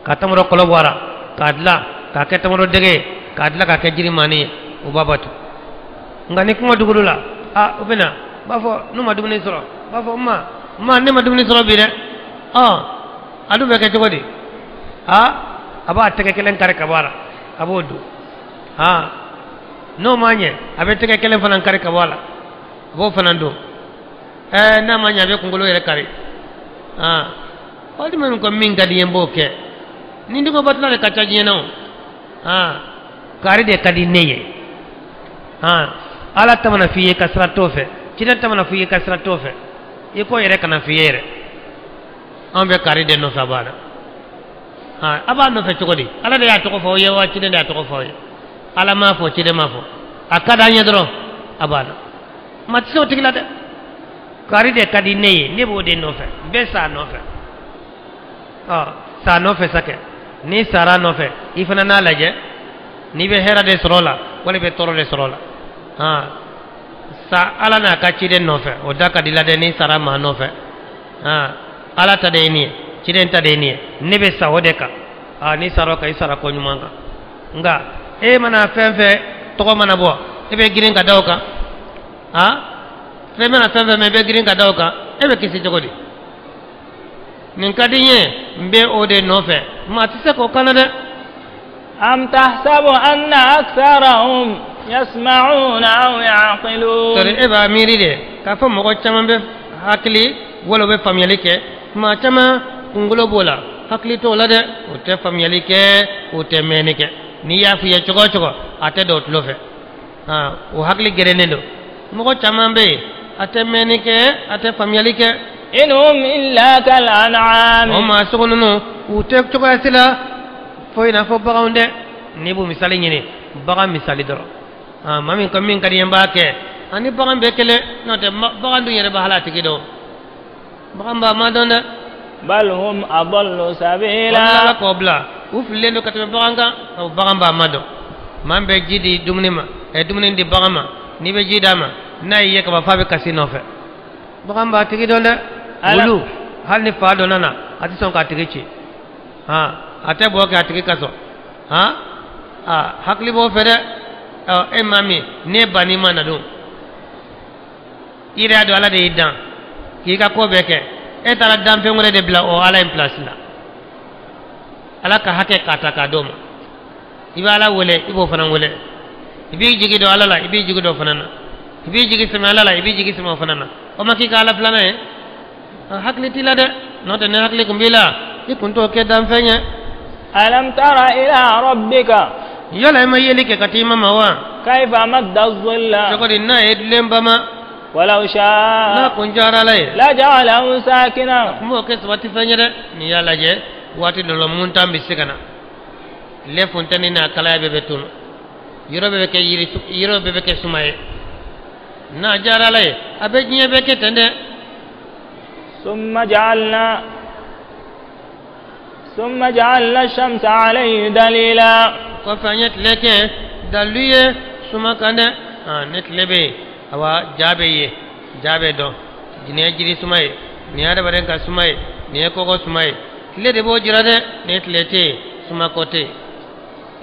ka tamaro kɔlɔ bɔ a la k'a dilan k'a kɛ tamaro dɛgɛ ye, k'a dilan k'a kɛ jirimani ye, u b'a bato. Nka ni kuma duguru la, a u bɛ na u b'a fɔ n'u ma dumuni sɔrɔ, u b'a fɔ n ma, n ma, ne ma dumuni sɔrɔ bi dɛ. Ɔ, a dun bɛ kɛ cogo di? A a b'a tɛgɛ kelen kari ka bɔ a la, a b'o dun. Aa, n'o ma ɲɛ, a bɛ tɛgɛ kelen fana kari ka bɔ a la, a b'o fana dun. Ɛɛ, n'a ma ɲɛ, a bɛ kunkolo yɛrɛ kari. Aa, walima min ko min ka di n ye n b'o kɛ, ni dungɔ batula de ka ca diɲɛ na o. Aa, kari de ka di ne ye. Aa, Ala ta mana f'i ye ka sira t'o fɛ, ciden ta mana f'i ye ka sira t'o fɛ, i ko yɛrɛ kana f'i ye yɛrɛ. An bɛ kari de nɔfɛ, a banna. Aa, a b'a nɔfɛ cogo di? Ala de y'a tɔgɔ fɔ aw ye wa ciden de y'a tɔgɔ fɔ aw ye? Ala m'a fɔ, ciden m'a fɔ, a ka d'an ye dɔrɔn, a banna. Maa tɛ se o tigi la dɛ. Kari de ka di ne ye, ne b'o de nɔfɛ, n bɛ sa a nɔfɛ. Ɔ, sa nɔfɛ sa kɛ, n'i sara nɔfɛ, i fana n'a lajɛ n'i bɛ hɛrɛ de sɔrɔ o la wala i bɛ tɔɔrɔ de sɔrɔ o la. Han, sa Ala n'a ka ciden nɔfɛ, o da ka di la dɛ. N'i sara maa nɔfɛ, han, Ala ta de ye nin ye, ciden ta de ye nin ye, ne bɛ sa o de kan. Aa, n'i sara o kan, i sara ko ɲuman kan. Nka e mana fɛn fɛn tɔgɔ mana bɔ, e bɛ girin ka da o kan. Han, fɛn mana fɛn fɛn mɛn, e bɛ girin ka da o kan, e bɛ kisi cogo di? Nin ka di n ye, n bɛ o de nɔfɛ, maa tɛ se k'o kana dɛ. أم تحسب أن أكثرهم يسمعون أو يعقلون؟ Tari e b'a miiri de k'a fɔ mɔgɔ caman bɛ hakili wala u bɛ faamuyali kɛ? Maa caman kunkolo b'o la, hakili t'o la dɛ. O tɛ faamuyali kɛ, o tɛ mɛnni kɛ. N'i y'a f'i ye cogo o cogo, a tɛ don o tulo fɛ. Han, o hakili gerennen don. Mɔgɔ caman bɛ yen, a tɛ mɛnni kɛ, a tɛ faamuyali kɛ. إن هم إلا كالأنعام. O maa sugu ninnu, u tɛ cogoya si la fo i n'a fɔ baganw dɛ. N'i b'u misali ɲini, bagan misali dɔrɔn. Ah, maa min ko min ka di n ye n b'a kɛ, ani bagan bɛɛ kelen. N'o tɛ, bagan dun yɛrɛ bɛ hal'a tigi dɔn, bagan b'a ma dɔn dɛ. بل هم أضل سبيلا. Ala k'o bila, u fililen don ka tɛmɛ bagan kan, ka bagan b'a ma dɔn. Maa min bɛ ji di dumuni ma, ɛ, dumuni di bagan ma, n'i bɛ ji d'a ma, n'a y'i ye kaban f'a bɛ kasi nɔfɛ. Bagan b'a tigi dɔn dɛ. Wulu hali ni fa dɔ nana a tɛ sɔn k'a tigi ci. A tɛ bɔ kɛ a tigi ka sɔn. Hakili b'o fɛ dɛ. E maa min n'e bann'i ma na dun, i yɛrɛ y'a dɔn Ala de y'i dan k'i ka ko bɛɛ kɛ, e taara danfɛn wɛrɛ de bila o Ala in place la. Ala ka hakɛ k'a ta k'a d'o ma. I bɛ Ala wele, i b'o fana wele. I b'i jigi dɔn Ala la, i b'i jigi dɔn o fana na. I b'i jigi sɛmɛ Ala la, i b'i jigi sɛmɛ o fana na. O ma k'i ka Ala filanan ye? Hakili t'i la dɛ. N'o tɛ ni hakili kun b'i la, i kun t'o kɛ danfɛn ye. Alam tara ila rabbika. Yala i ma yeli kɛ ka t'i ma ma wa? Kayfa madda dhilla. Cogo di n'a ye dulen bama? Walau shaa. N'a kun diyara Ala ye. La ja'alahu sakina. Kun b'o kɛ sabati fɛn ye dɛ. N'i y'a lajɛ waati dɔ la muntan bɛ se ka na. Tile funteni n'a kalaya bɛɛ bɛ tunu. Yɔrɔ bɛɛ bɛ kɛ yiri, yɔrɔ bɛɛ bɛ kɛ suma ye. N'a diyara Ala ye, a bɛ diɲɛ bɛɛ kɛ ten dɛ. Summa ja'alna shamsa alayhi dalila. Kɔfɛ an ye tile kɛ dalilu ye suma kan dɛ. Ni tile bɛ yen, awa ja bɛ ye, ja bɛ dɔn. Nin ye jiri suma ye, nin ye adamaden ka suma ye, nin ye kɔgɔ suma ye. Tile de b'o jira dɛ. Ni tile tɛ yen, suma ko tɛ yen.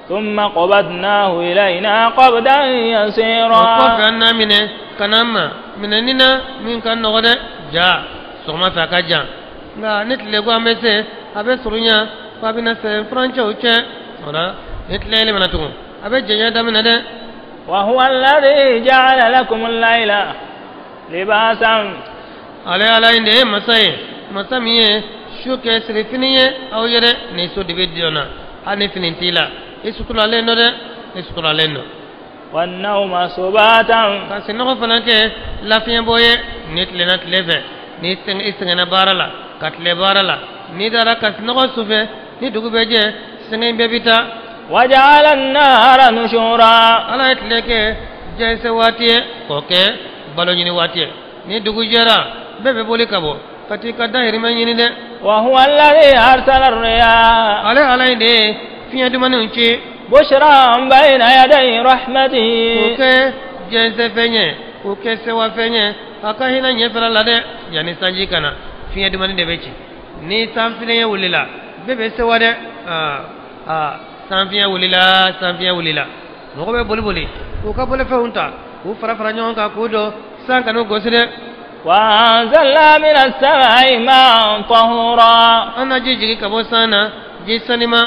Thumma qabadnahu ilayna qabdan yasira. O kɔfɛ an n'a minɛ ka n'a ma minɛni na min ka nɔgɔ dɛ. Ja sɔgɔma fɛ a ka jan, nka ni tile ko an bɛ se, a bɛ surunya fo a bɛna sɛbɛn furancɛw cɛ. O la ni tile yɛlɛmana tugun, a bɛ janya daminɛ dɛ. Wa huwa alladhi ja'ala lakum al-layla libasan. Ale Ala in de ye masa ye, masa min ye su kɛ sirifini ye aw yɛrɛ. Ni so de bɛ dɔn na, hali ni fini t'i la, i suturalen don dɛ, i suturalen don. Wan-nawma subatan. Ka sunɔgɔ fana kɛ lafiɲɛbɔ ye. Ni tilenna tile fɛ, ni i sɛgɛnna baara la, ka tile baara la, n'i taara ka sunɔgɔ su fɛ, ni dugu bɛ jɛ, sɛgɛn bɛɛ bɛ taa. Wa ja'ala an-nahara nushura. Ala ye tile kɛ jɛnsɛn waati ye, k'o kɛ balo ɲini waati ye. Ni dugu jɛra, bɛɛ bɛ boli ka bɔ ka t'i ka dahirimɛ ɲini dɛ. Wa huwa alladhi arsala ar-riyaha. Ale Ala in de ye fiɲɛ dumanniw ci. Bushran bayna yaday rahmatihi. K'o kɛ jɛnsɛn fɛn ye, k'o kɛ sewa fɛn ye, a ka hinɛ ɲɛfɛla la dɛ. Yanni sanji ka na, fiɲɛ dumanni de bɛ ci. Ni sanfiɲɛ wulila, bɛɛ bɛ sewa dɛ. Sanfiɲɛ wulila, sanfiɲɛ wulila, mɔgɔ bɛ boli boli k'u ka bolofɛnw ta k'u fara fara ɲɔgɔn kan k'u don san kan'u gosi dɛ. Wa anzalna mina as-samaa'i ma'an tahura. An na ji jigin ka bɔ san na, ji sanima.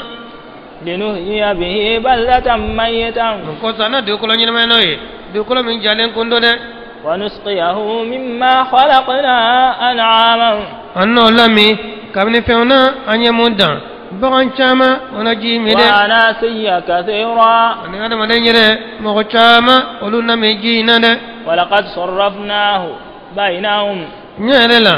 Linuhyiya bihi baldatan mayyitan. O kosɔn an na dugukolo ɲɛnamaya n'o ye, dugukolo min jalen kun don dɛ. Wa nusqiyahu mimma khalaqna an'aman. An n'o lamin kabini fɛnw na an ye mun dan, bagan caman o na ji min dɛ. Wa anasiya kathira. Ani adamaden yɛrɛ mɔgɔ caman olu na min ji in na dɛ. Wa laqad sarrafnahu bainahum. Tiɲɛ yɛrɛ la,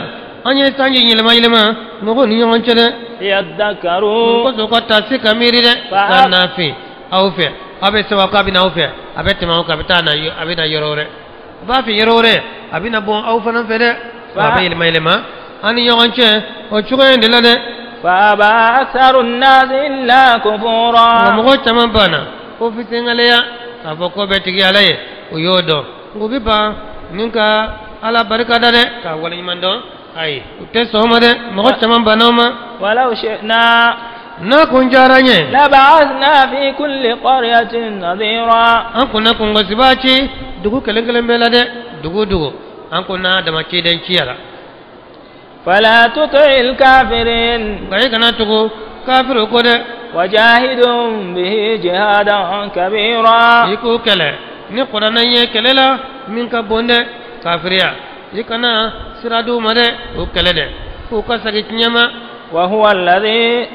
an ye sanji yɛlɛma yɛlɛma mɔgɔw ni ɲɔgɔn cɛ dɛ. Liyadhakkaru. Kosɔn ka taa se ka miiri dɛ. Ka na fin aw fɛ, aw bɛ sɛbɛn k'a bɛ na aw fɛ, a bɛ tɛmɛ aw kan, a bɛ taa na, a bɛ na yɔrɔ wɛrɛ. A b'a fɛ yɔrɔ wɛrɛ, a bɛ na bɔn aw fana fɛ dɛ. A bɛ yɛlɛma yɛlɛma an ni ɲɔgɔn cɛ o cogoya in de la dɛ. Fa aba aktharu an-nasi illa kufura. Nka mɔgɔ caman banna ko fisingaleya k'a fɔ ko bɛɛ tigi Ala ye, o y'o dɔn. Nka u bɛ ban ni ka Ala barika da dɛ, k'a waleɲuman dɔn. Ayi, u tɛ sɔn o ma dɛ. Mɔgɔ caman banna o ma. Walaw shi'na. N'a kun diyara n ye. Laba'athna fi kulli qaryatin nadhira. An kun na kungosiba ci dugu kelen kelen bɛɛ la dɛ. Dugu dugu an kun na dama ciden ci a la. Fala tuti'il kafirin. Nka i kana tugu kafiriw kɔ dɛ. Wajahidhum bihi jihadan kabira. I k'u kɛlɛ ni kuranɛ ye kɛlɛ la min ka bon dɛ. Kafiriya, i kana sira d'u ma dɛ, o kɛlɛ dɛ, k'u ka segin tiɲɛ ma. Wa huwa alladhi.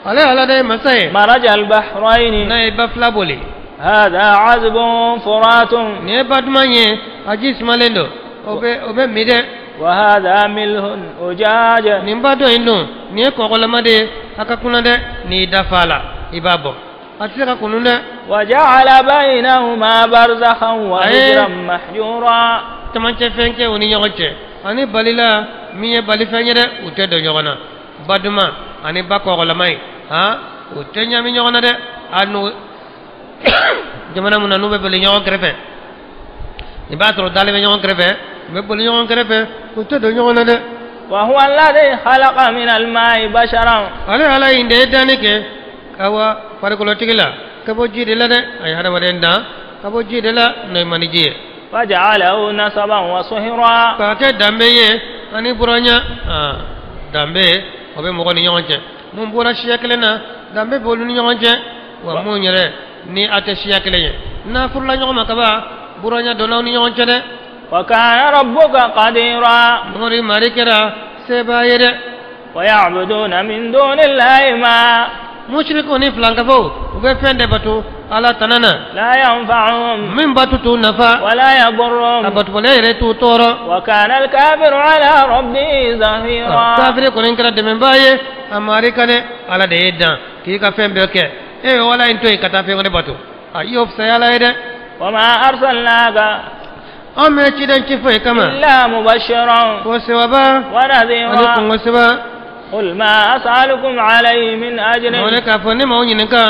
Ale Ala de ye masa ye. Maraja al-bahrayni. N'a ye ba fila boli. Hadha azbun furatun. Nin ye ba duman ye, a ji sumalen don, o bɛ min dɛ. Wa hadha milhun ujaj. Nin ba dɔ in dun, nin ye kɔgɔlama de ye, a ka kunna dɛ. N'i da fa la, i b'a bɔ, a tɛ se ka kunun dɛ. Wa ja'ala baynahuma barzakhan wa hijran mahjura. Camancɛ fɛn kɛ u ni ɲɔgɔn cɛ, ani balila min ye balifɛn ye dɛ, u tɛ don ɲɔgɔn na. Ba duman ani ba kɔgɔlama ye, u tɛ ɲami ɲɔgɔn na dɛ. Hali n'u jamana mun na n'u bɛ boli ɲɔgɔn kɛrɛfɛ, i b'a sɔrɔ dalen bɛ ɲɔgɔn kɛrɛfɛ. U bɛ boli ɲɔgɔn kɛrɛfɛ, u tɛ don ɲɔgɔn na dɛ. وهو الذي خلق من الماء بشرا. Ale Ala in de ye danni kɛ awa farikolotigi la ka bɔ ji de la dɛ. A ye hadamaden dan ka bɔ ji de la, n'o ye maniji ye. فجعله نسبا وصهرا. K'a kɛ danbe ye ani buranya. Danbe o bɛ mɔgɔ ni ɲɔgɔn cɛ. Mun bɔra siya kelen na, danbe b'olu ni ɲɔgɔn cɛ. Wa mun yɛrɛ ni a tɛ siya kelen ye, n'a furula ɲɔgɔn ma kaban, buranya donna aw ni ɲɔgɔn cɛ dɛ. وكان ربك قديرا. Mori mari kɛra sebaa ye dɛ. ويعبدون من دون الله ما Musirikiw ni filankafow, u bɛ fɛn de bato Ala tana na لا ينفعهم min bato t'u nafa, ولا a يضرهم. batobaliya yɛrɛ t'u tɔɔrɔ. وكان الكافر على ربه ظهيرا. Kafiri kɔni kɛra dɛmɛbaa ye a mari kan dɛ. Ala de ye dan k'i ka fɛn bɛɛ kɛ, e ye wala in to yen ka taa fɛn wɛrɛ bato, a i y'o fisaya Ala ye dɛ. وما أرسلناك An bɛ ciden ci foyi kama إلا مبشرا ko sewaba ani ونذيرا. kungo seba. قل ما أسألكم عليه من أجر Mɔgɔ k'a fɔ ne m'aw ɲininka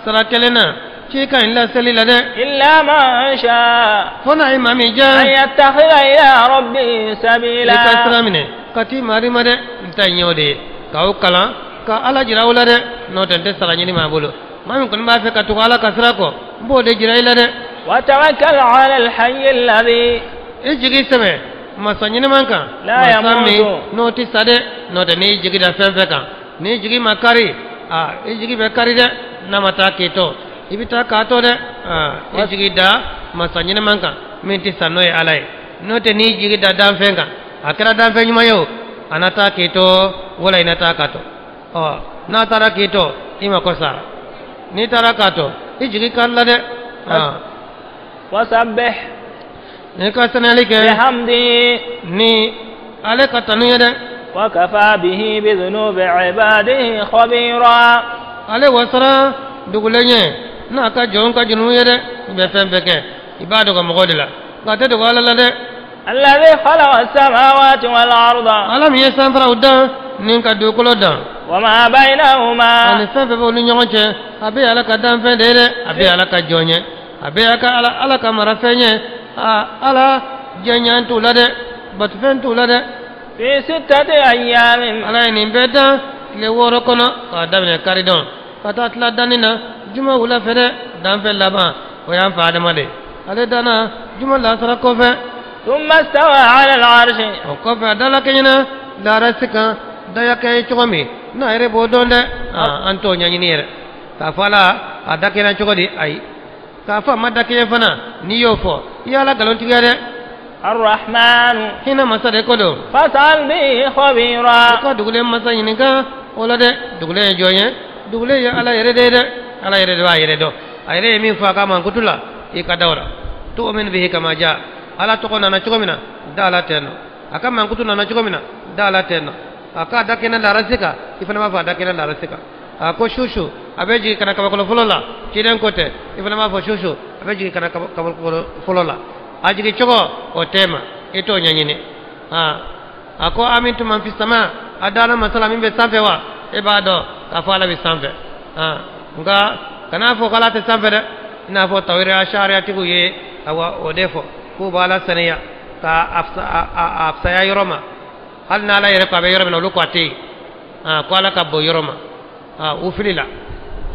sara kelen na ci ka ɲi laseli la dɛ. إلا من شاء Fo n'a ye maa min أن diya يتخذ إلى ربه i ka سبيلا. sira minɛ ka t'i mari ma dɛ. N ta ɲɛ o de ye k'aw kalan ka Ala jira aw la dɛ. N'o tɛ, n tɛ sara ɲini maa bolo. Maa min kɔni b'a fɛ ka tugu Ala ka sira kɔ, n b'o de jira i la dɛ. وتوكل على الحي الذي I jigi sɛbɛ masa ɲɛnɛman kan, La masa yamutu. min n'o tɛ sa dɛ. N'o tɛ, n'i jigi da fɛn fɛn kan, n'i jigi ma kari, aa, i jigi bɛ kari dɛ. N'a ma taa k'i to, i bɛ taa k'a to dɛ. Aa, i jigi da masa ɲɛnɛman kan min tɛ sa, n'o ye Ala ye. N'o tɛ, n'i jigi da danfɛn kan, a kɛra danfɛn ɲuman ye o, a na taa k'i to wala i na taa k'a to. Ɔ, n'a taara k'i to, i ma ko sara. N'i taara k'a to, i jigi kari la dɛ. Aa, وسبح n'i ka saniyali kɛ بحمده ni ale ka tanu ye dɛ. وكفى به بذنوب عباده خبيرا. Ale wasara dugulen ye n'a ka jɔn ka jurumu ye dɛ. I bɛ fɛn bɛɛ kɛ, i b'a dogo mɔgɔ de la, nka a tɛ dogo Ala la dɛ. الذي خلق السماوات والأرض Ala min ye sanfaraw dan ni ka dugukolo dan وما بينهما ani fɛn fɛn b'u ni ɲɔgɔn cɛ, a bɛ Ala ka danfɛn de ye dɛ. A bɛ Ala ka jɔn ye, a bɛ ka Ala ka marafɛn ye. A Ala jɛɲan t'u la dɛ, batofɛn t'u la dɛ. في ستة أيام. Ala ye nin bɛɛ dan tile 6 kɔnɔ, k'a daminɛ karidon ka taa tila danni na juma wula fɛ dɛ. Danfɛn laban, o y'an fa Adama de, ale danna juma lasara kɔfɛ. ثم استوى على العرش. O kɔfɛ, a dala kɛɲɛna larasi kan. Daya kɛ cogo min n'a yɛrɛ b'o dɔn dɛ. An t'o ɲɛɲini yɛrɛ k'a fɔ Ala a da kɛra cogo di. Ayi, k'a fɔ a ma da kɛɲɛ fana, n'i y'o fɔ, i y'Ala nkalontigiya dɛ. الرحمن Hinɛ masa de ko don. فاسأل به I خبيرا. ka dugulen masa ɲininka o la dɛ. Dugulen ye jɔn ye? Dugulen ye Ala yɛrɛ de ye dɛ. Ala yɛrɛ de b'a yɛrɛ dɔn. A yɛrɛ ye min fɔ a ka mankutu la, i ka da o la. Tu'min bihi kama ja. Ala tɔgɔ nana cogo min na, da la ten nɔ. A ka mankutu nana cogo min na, da la ten nɔ. A k'a da kɛnɛ larasi kan, i fana b'a fɔ a da kɛnɛ larasi kan. A ko su a bɛ jigin ka na kabakolo fɔlɔ la, ciden ko tɛ, i fana b'a fɔ su a bɛ jigin ka na kabakolo fɔlɔ la. A jigin cogo o tɛ ma, i t'o ɲɛɲini. A ko amintum man fi sama, a dala masala min bɛ sanfɛ wa? E b'a dɔn k'a fɔ Ala bɛ sanfɛ. Nka kana fɔ k'Ala tɛ sanfɛ dɛ, i n'a fɔ tawhid sariatigiw ye awa o de fɔ k'u b'Ala saniya k'a a fisaya yɔrɔ ma. Hali n'Ala yɛrɛ ko a bɛ yɔrɔ min na, olu ko a tɛ yen. Ko Ala ka bon yɔrɔ ma. U fili la.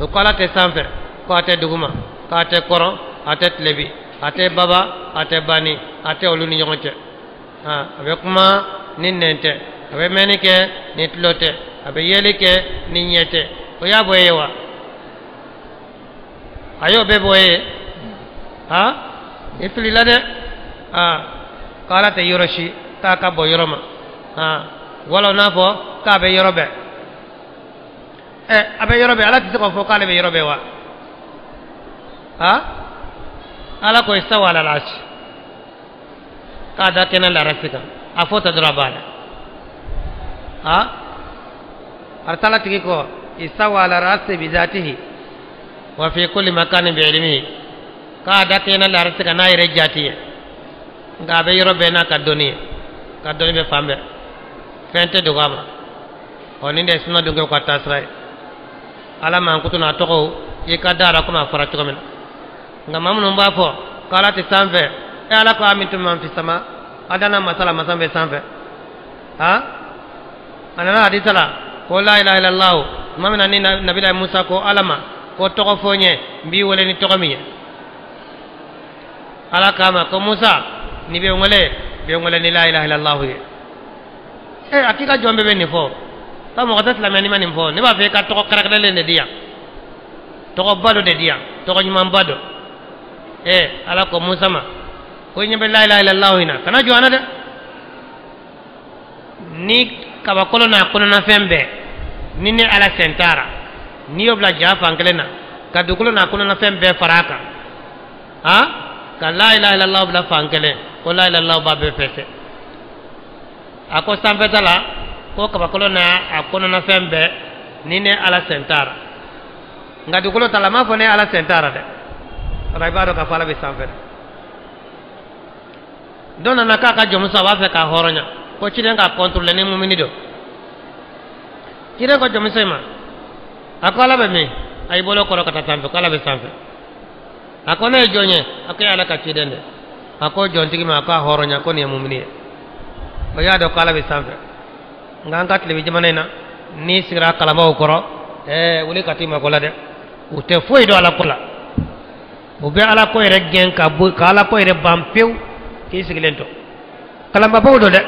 O ko Ala tɛ sanfɛ, ko a tɛ duguma, k'a tɛ kɔrɔn, a tɛ tilebi, a tɛ baba, a tɛ bani, a tɛ olu ni ɲɔgɔn cɛ. A bɛ kuma ni nɛn tɛ, a bɛ mɛnni kɛ ni tulo tɛ, a bɛ yeli kɛ ni ɲɛ tɛ. O y'a bɔ ye wa? A y'o bɛɛ bɔ ye? I filila dɛ. K'Ala tɛ yɔrɔ si, k'a ka bɔ yɔrɔ ma, wala n'a fɔ k'a bɛ yɔrɔ bɛɛ. Ɛ, a bɛ yɔrɔ bɛɛ, Ala tɛ se k'a fɔ k'ale bɛ yɔrɔ bɛɛ wa? Ala ko istawa ala al-arsh, k'a da kɛnɛ larasi kan, a fɔ ta dɔrɔn a b'a la. Arsala tigi ko istawa ala al-arshi bi zatihi wa fi kulli makanin bi ilmihi, k'a da kɛnɛ larasi kan n'a yɛrɛ jati ye, nka a bɛ yɔrɔ bɛɛ n'a ka dɔnni ye, ka dɔnni bɛ fan bɛɛ, fɛn tɛ dogo a ma. Ɔ, nin de ye suna dunkɛw ka taasira ye. Ala mankutu n'a tɔgɔw, i ka da la komi a fɔra cogo min na. Nka maa minnu b'a fɔ k'Ala tɛ sanfɛ, e Ala ko amintum man fi sama. A danna masa la, masa bɛ sanfɛ. Ha, a nana hadisa la ko la ilaha illallah. Tuma min na ni Nabila Musa ko Ala ma ko tɔgɔ fɔ n ye, n b'i wele ni tɔgɔ min ye, Ala k'a ma ko Musa, n'i bɛ n wele, bɛ n wele ni la ilaha illallah ye. E, a k'i ka jɔn bɛɛ bɛ nin fɔ, ka mɔgɔ tɛ silamɛ n'i ma nin fɔ. Ne b'a fɛ i ka tɔgɔ kɛrɛnkɛrɛnlen de di yan, tɔgɔba dɔ de di yan, tɔgɔ ɲumanba dɔ. E, Ala ko Musa ma ko i ɲɛ bɛ la ilaha illallah in na, kana jɔ an na dɛ. Ni kabakolo n'a kɔnɔnafɛn bɛɛ ni ne Ala sen taara, n'i y'o bila ja fan kelen na, ka dugukolo n'a kɔnɔnafɛn bɛɛ fara a kan, han, ka la ilaha illallah bila fan kelen, ko la ilaha illallah b'a bɛɛ fɛsɛ. A ko sanfɛta la ko kabakolo n'a a kɔnɔnafɛn bɛɛ ni ne Ala sen taara, nka dugukolo ta la, a m'a fɔ ne Ala sen taara dɛ. O la i b'a dɔn k'a fɔ Ala bɛ sanfɛ dɛ. Dɔ nana k'a ka jɔnmuso, a b'a fɛ k'a hɔrɔnya, ko ciden k'a contrôler ni mumini don. Ciden ko jɔnmuso in ma, a ko Ala bɛ min? A y'i bolo kɔrɔ ka taa sanfɛ, ko Ala bɛ sanfɛ. A ko ne ye jɔn ye? A ko e ye Ala ka ciden de. A ko jɔntigi ma, a ko a hɔrɔnya, ko nin ye mumini ye. O y'a dɔn ko Ala bɛ sanfɛ. Nka an ka tilebi jamana in na, n'i sigira kalanbaaw kɔrɔ, ɛɛ, wuli ka t'i mako la dɛ. U tɛ foyi dɔn Ala ko la. U bɛ Ala ko yɛrɛ gɛn ka bɔ, ka Ala ko yɛrɛ ban pewu k'i sigilen to. Kalanbabaw don dɛ.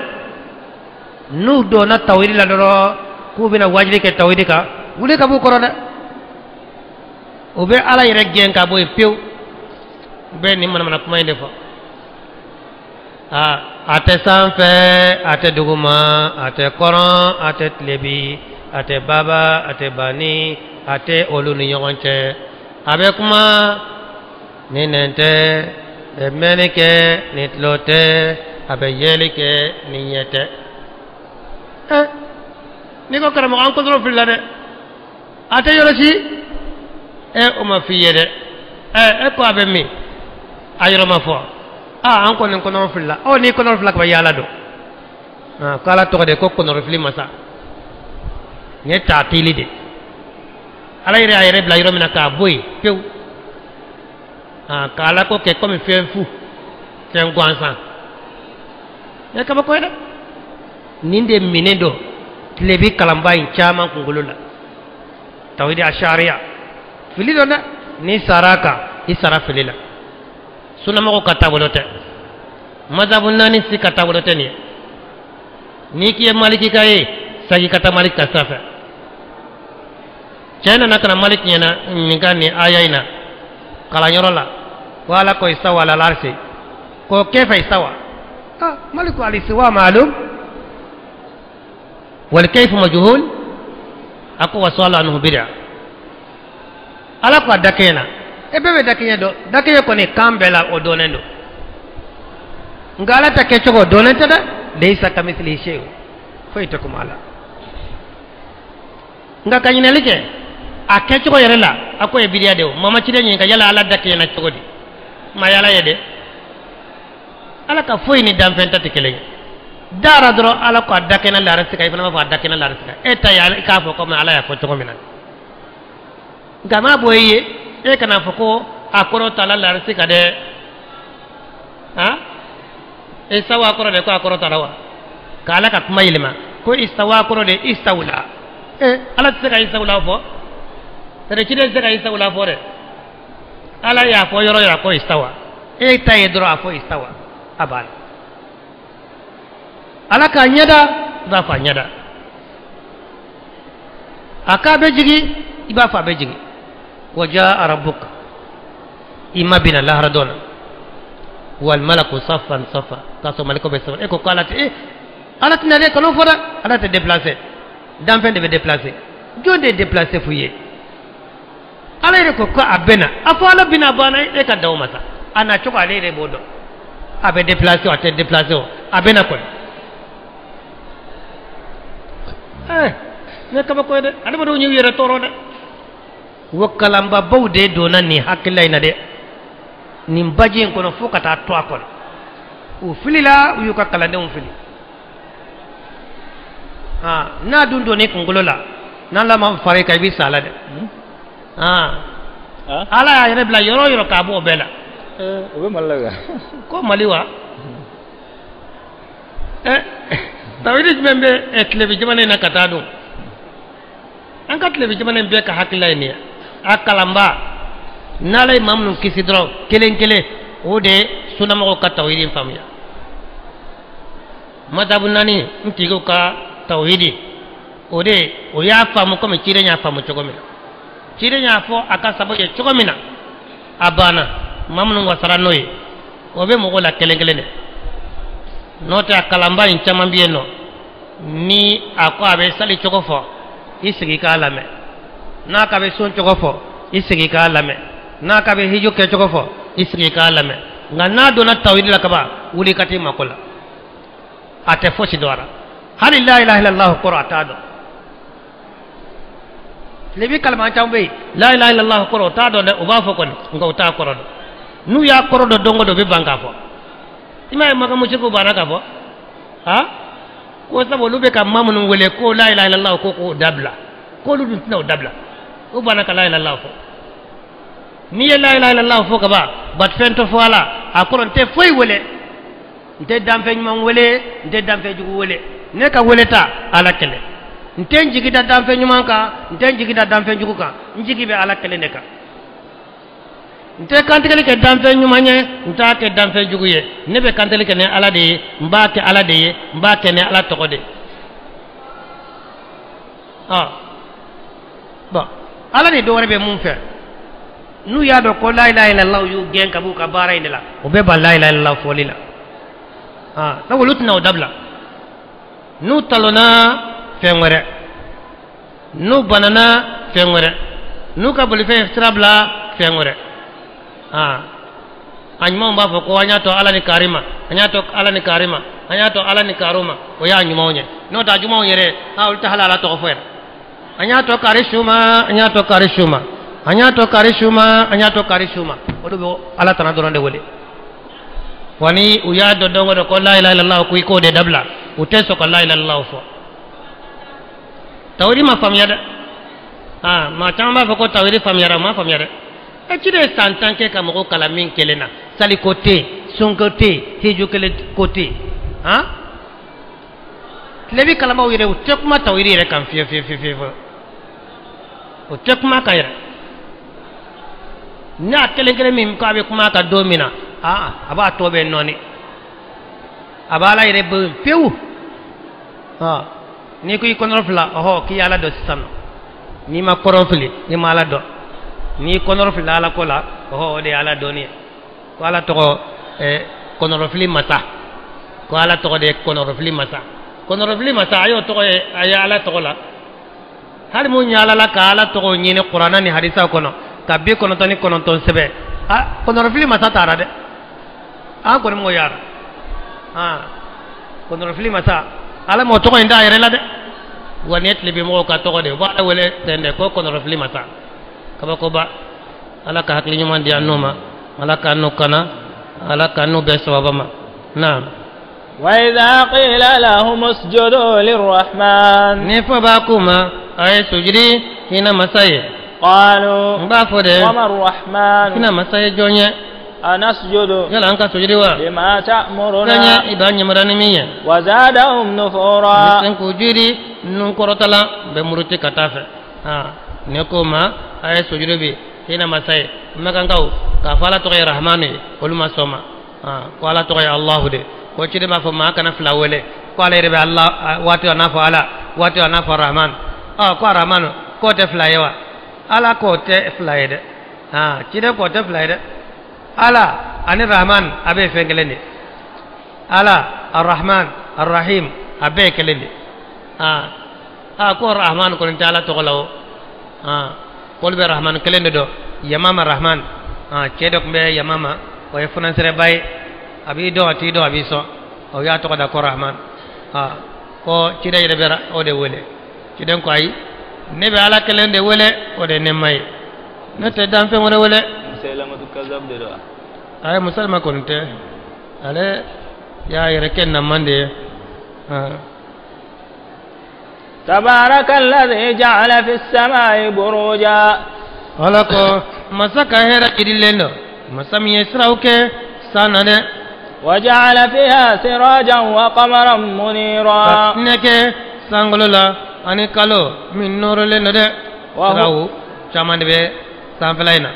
N'u donna tawhidi la dɔrɔn k'u bɛna wajuli kɛ tawhidi kan, wuli ka b'u kɔrɔ dɛ. U bɛ Ala yɛrɛ gɛn ka bɔ yen pewu. U bɛ nin manamana kuma in de fɔ. Aa, a tɛ sanfɛ, a tɛ duguma, a tɛ kɔrɔn, a tɛ tilebi, a tɛ baba, a tɛ bani, a tɛ olu ni ɲɔgɔn cɛ. A bɛ kuma ni nɛn tɛ, a bɛ mɛnni kɛ ni tulo tɛ, a bɛ yeli kɛ ni ɲɛ tɛ. Ɛ, n'i ko karamɔgɔ, an kɔntɔrɔ filila dɛ, a tɛ yɔrɔ si. Ɛ, o ma f'i ye dɛ. Ɛ, e ko a bɛ min? A yɔrɔ ma fɔ. Aa, an kɔni kɔnɔrɔ filila. Ɔ, n'i kɔnɔrɔ filila ka ban, yaala don. Aa, ko Ala tɔgɔ de ko kɔnɔrɔ fili masa. Nin ye taatili de. Ala yɛrɛ y'a yɛrɛ bila yɔrɔ min na k'a bɔ yen pewu. Aa, ka Ala ko kɛ komi fɛn fu, fɛn gansan. Nin ye kabako ye dɛ. Nin de minen don tilebi kalanba in caman kunkolo la. Tawhidi ashariya fili don dɛ. N'i sara a kan, i sara fili la. Sunamɔgɔw ka taabolo tɛ, mazabu naani si ka taabolo tɛ nin ye. N'i k'i ye Maliki ka ye, sagi ka taa Maliki ka sira fɛ. Cɛ nana ka na Maliki ɲɛna ɲininka nin aya in na kalanyɔrɔ la, ko Ala ko istawa ala larsi, ko kayfa istawa? Ah, Maliki ko al-istiwa ma'lum wal kayfu majhul. A ko wa su'alu anhu bid'a. Ala ko a dakɛɲɛ na, e bɛɛ bɛ dakɛɲɛ dɔn. Dakɛɲɛ kɔni kan bɛɛ la, o dɔnnen don, nka Ala ta kɛcogo dɔnnen tɛ dɛ. Laysa kamithlihi shay'un, foyi tɛ komi Ala. Nka ka ɲininkali kɛ a kɛcogo yɛrɛ la, a ko ye bidiya de. O mama ciden ɲininka yala Ala dakɛɲɛ na cogo di? Ma yala ye dɛ. Ala ka foyi ni danfɛn ta tɛ kelen ye. Dara dɔrɔn, Ala ko a dakɛnɛ larasi kan, i fana b'a fɔ a dakɛnɛ larasi kan. E ta ye i k'a fɔ komi Ala y'a fɔ cogo min na. Nka n'a bɔ i ye, e kana fɔ ko a kɔrɔ ta la larasi kan dɛ. Han, istawa kɔrɔ de ko a kɔrɔ ta la wa? Ka Ala ka kuma yɛlɛma ko istawa kɔrɔ de istawla. E, Ala tɛ se ka istawla fɔ, c'est ciden tɛ se ka istawla fɔ dɛ. Ala y'a fɔ yɔrɔ yɔrɔ ko istawa, e ta ye dɔrɔn a fɔ istawa, a banna. Ala k'a ɲɛda, i b'a fɔ a ɲɛda. A k'a bɛ jigin, i b'a fɔ a bɛ jigin. Wa jaa rabbuka, i ma bina lahara dɔn na, wal malaku saffan saffa, k'a sɔrɔ maliko bɛ saba. E ko ko Ala tɛ, e Ala tɛna dɛ, kan'o fɔ dɛ. Ala tɛ déplacer, danfɛn de bɛ déplacer. Jɔn de ye déplacer f'u ye? Ala yɛrɛ ko ko a bɛ na, a fɔ Ala bɛna, a banna. E ka da o ma sa. A na cogo, ale yɛrɛ b'o dɔn. A bɛ déplacer o, a tɛ déplacer o, a bɛ na kɔni. Ɛɛ, ne kabako ye dɛ. Adamadenw y'u yɛrɛ tɔɔrɔ dɛ. Wa kalanbabaw de donna nin hakilila in na dɛ, nin baji in kɔnɔ, fo ka taa to a kɔnɔ. U filila, u y'u ka kalandenw fili. Aa, n'a dun donn'i kunkolo la, n'Ala ma fara i kan, i bɛ sa a la dɛ. Aa, Ala y'a yɛrɛ bila yɔrɔ o yɔrɔ k'a bɔ o bɛɛ la. O bɛ Mali la wa? Ko Mali wa? Tawhidi jumɛn bɛ tilebi jamana in na ka taa dun? An ka tilebi jamana in bɛɛ ka hakilila ye nin ye. A kalanba n'ala ye maa minnu kisi dɔrɔn kelen kelen, o de ye sunnamɔgɔw ka tawhidi faamuya. Madhabu naani n tigiw ka tawhidi, o de o y'a faamu komi ciden y'a faamu cogo min na. Ciden y'a fɔ a ka sababu ye cogo min na, a banna. Maa minnu wasara n'o ye, o bɛ mɔgɔw la kelen kelen de. N'o tɛ a kalanba in caman bɛ yen nɔ, ni a ko a bɛ sali cogo fɔ, i sigi k'a lamɛn. N'a k'a bɛ sun cogo fɔ, i sigi k'a lamɛn. N'a k'a bɛ hiju kɛ cogo fɔ, i sigi k'a lamɛn. Nka n'a donna tawhidi la kaban, wuli ka t'i mako la. A tɛ fosi dɔn a la. Hali la ilaha illallah kɔrɔ a t'a dɔn. Tilebi kalama caman bɛ yen, la ilaha illallah kɔrɔ o t'a dɔn dɛ, u b'a fɔ kɔni, nka u t'a kɔrɔ dɔn. N'u y'a kɔrɔ dɔn don o don, u bɛ ban k'a fɔ. I m'a ye Maka musirikiw banna k'a fɔ, ha? Ko sabu olu bɛ ka maa minnu wele ko la ilaha illallah ko k'o dabila, k'olu dun tɛna o dabila. U banna ka la ilaha illallah fɔ. N'i ye la ilaha illallah fɔ kaban, batofɛn tɛ fɔ a la, a kɔrɔ n tɛ foyi wele, n tɛ danfɛn ɲuman wele, n tɛ danfɛn jugu wele. Ne ka wele ta Ala kelen. N tɛ n jigi da danfɛn ɲuman kan, n tɛ n jigi da danfɛn jugu kan, n jigi bɛ Ala kelen de kan. N tɛ kantigɛli kɛ danfɛn ɲuman ye, n t'a kɛ danfɛn jugu ye. Ne bɛ kantigɛli kɛ ni Ala de ye, n b'a kɛ Ala de ye, n b'a kɛ ni Ala tɔgɔ de ye. Bon, Ala ni dɔ wɛrɛ bɛ mun fɛ? N'u y'a dɔn ko la ilaha illallah y'u gɛn ka b'u ka baara in de la, u bɛ ban la ilaha illallah fɔli la. Sabu olu tɛna o dabila. N'u talonna fɛn wɛrɛ, n'u banana fɛn wɛrɛ, n'u ka bolifɛn sira bila fɛn wɛrɛ. A ɲumanw b'a fɔ ko an y'a to Ala ni kari ma, an y'a to Ala ni kari ma, an y'a to Ala ni karo ma, o y'a ɲumanw ye. N'o tɛ a jugumanw yɛrɛ, olu tɛ hali Ala tɔgɔ fɔ yɛrɛ. An y'a to kari su ma, an y'a to kari su ma, an y'a to kari su ma, an y'a to kari su ma. Olu bɛ Ala tana dɔrɔn de wele. Wa ni u y'a dɔn don o don ko la ilaha illallah ko i k'o de dabila, u tɛ sɔn ka la ilaha illallah fɔ. Tawhidi ma faamuya dɛ. Maa caman b'a fɔ ko tawhidi faamuyara, u ma faamuya dɛ. E ci de ye san 10 kɛ ka mɔgɔw kalan min kelen na, saliko tɛ yen, sunko tɛ yen, hiju kelen ko tɛ yen. Han, tilebi kalanbaaw yɛrɛ, u tɛ kuma tawhidi yɛrɛ kan fiyewu fiyewu fiyewu fiyewu, o tɛ kuma kan yɛrɛ. N'a kelen kelen min k'a bɛ kuma kan don min na, a b'a tɔ bɛɛ nɔɔni, a b'a ala yɛrɛ bɔ pewu. N'i ko i kɔnɔrɔ fila, ɔhɔ, k'i y'ala dɔn sisan nɔ. N'i ma kɔrɔ fili, i ma ala dɔn. N'i kɔnɔrɔ fili ala ko la, ɔhɔ, o de ye ala dɔnni ye. Ko ala tɔgɔ kɔnɔrɔfili masa, ko ala tɔgɔ de ye kɔnɔrɔfili masa. Kɔnɔrɔfili masa, a y'o tɔgɔ ye, a ye ala tɔgɔ la. Hali mun yaala la ka ala tɔgɔ ɲini kuranna ni hadisa kɔnɔ ka 99 sɛbɛn, a kɔnɔrɔfili masa taara dɛ. An kɔni m'o yaara. Kɔnɔrɔfili masa, ala m'o tɔgɔ in d'a yɛrɛ la dɛ. Wa nin ye tilebinmɔgɔw ka tɔgɔ de ye, u b'ala wele ten dɛ ko kɔnɔrɔfili masa. Kabakoba. Ala ka hakili ɲuman di an n'u ma, ala k'an n'u kana, ala k'an n'u bɛɛ sababa ma. Naam. وإذا قيل لهم اسجدوا للرحمن، ni fɔ b'a k'u ma a ye sujudi hinɛ masa ye، قالوا n b'a fɔ de، وما الرحمن؟ hinɛ masa ye jɔn ye؟ أنسجد Yala an ka sujudi wa لما fɛn تأمرنا؟ ye i b'a ɲamara ni min ye. وزادهم نفورا. Ni sen k'u jiri nun kɔrɔtala bɛ muruti ka taa fɛ. Ne ko ma a ye sujudi bi hinɛ masa ye, makankaw k'a fɔ ala tɔgɔ ye rahmanu ye, olu ma sɔn ma. Ko ala tɔgɔ ye Alahu de. Ko ciden b'a fɔ maa kana fila wele, ko ala yɛrɛ bɛ ala waati a n'a fɔ ala, waati a n'a fɔ rahman. Ko rahmanu k'o tɛ fila ye wa? Ala k'o tɛ fila ye dɛ. Ciden k'o tɛ fila ye dɛ. Ala ani rahman a bɛ ye fɛn kelen de. Ala arrahman arrahim a bɛɛ ye kelen de. Ko rahman kɔni tɛ ala tɔgɔ la o. K'olu bɛ rahman kelen de dɔn, Yamama rahman. Cɛ dɔ tun bɛ Yamama, o ye funansɛrɛba ye, a b'i dɔn, a t'i dɔn, a b'i sɔn, o y'a tɔgɔ da ko rahman. Ko ciden yɛrɛ bɛ o de wele. Ciden ko ayi, ne bɛ ala kelen de wele, o de ye ne ma ye, ne tɛ danfɛn wɛrɛ wele. Musailamatu Kazab de don wa? Ayi, Musalima kɔni tɛ, ale y'a yɛrɛ kɛ naman de ye. تبارك الذي جعل في السماء بروجا. Ala ko masa ka hɛrɛ jirilen don, masa min ye siraw kɛ san na dɛ. وجعل فيها سراجا وقمرا منيرا. Ka tinɛ kɛ sankolo la ani kalo min nɔrɔlen don dɛ. Siraw caman de bɛ sanfɛla in na.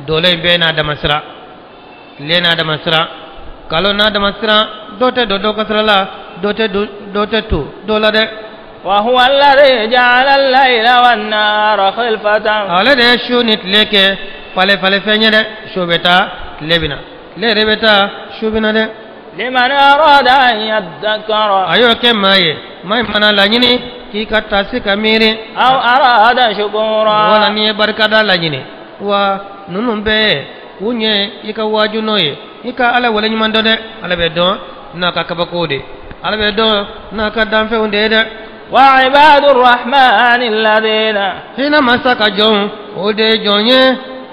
Dɔlɔ in bɛɛ n'a dama sira, tile n'a dama sira, kalo n'a dama sira, dɔ tɛ don dɔ ka sira la, dɔ tɛ don, dɔ tɛ to dɔ la dɛ. وهو الذي جعل الليل والنهار خلفة. Ale de ye su ni tile kɛ falen falen fɛn ye dɛ. Su bɛ taa, tile bɛ na, tile yɛrɛ bɛ taa, su bɛ na dɛ. لمن أراد أن يذكر. A y'o kɛ maa ye, maa in mana laɲini k'i ka taasi ka miiri. أو أراد شكورا. Wala n'i ye barikada laɲini. Wa ninnu bɛɛ k'u ɲɛ i ka waaju n'o ye, i ka Ala waleɲuman dɔn dɛ. Ala bɛ dɔn n'a ka kabakow de, Ala bɛ dɔn n'a ka danfɛnw de ye dɛ. وعباد الرحمن الذين Hinɛ masa ka jɔnw, o de ye jɔn ye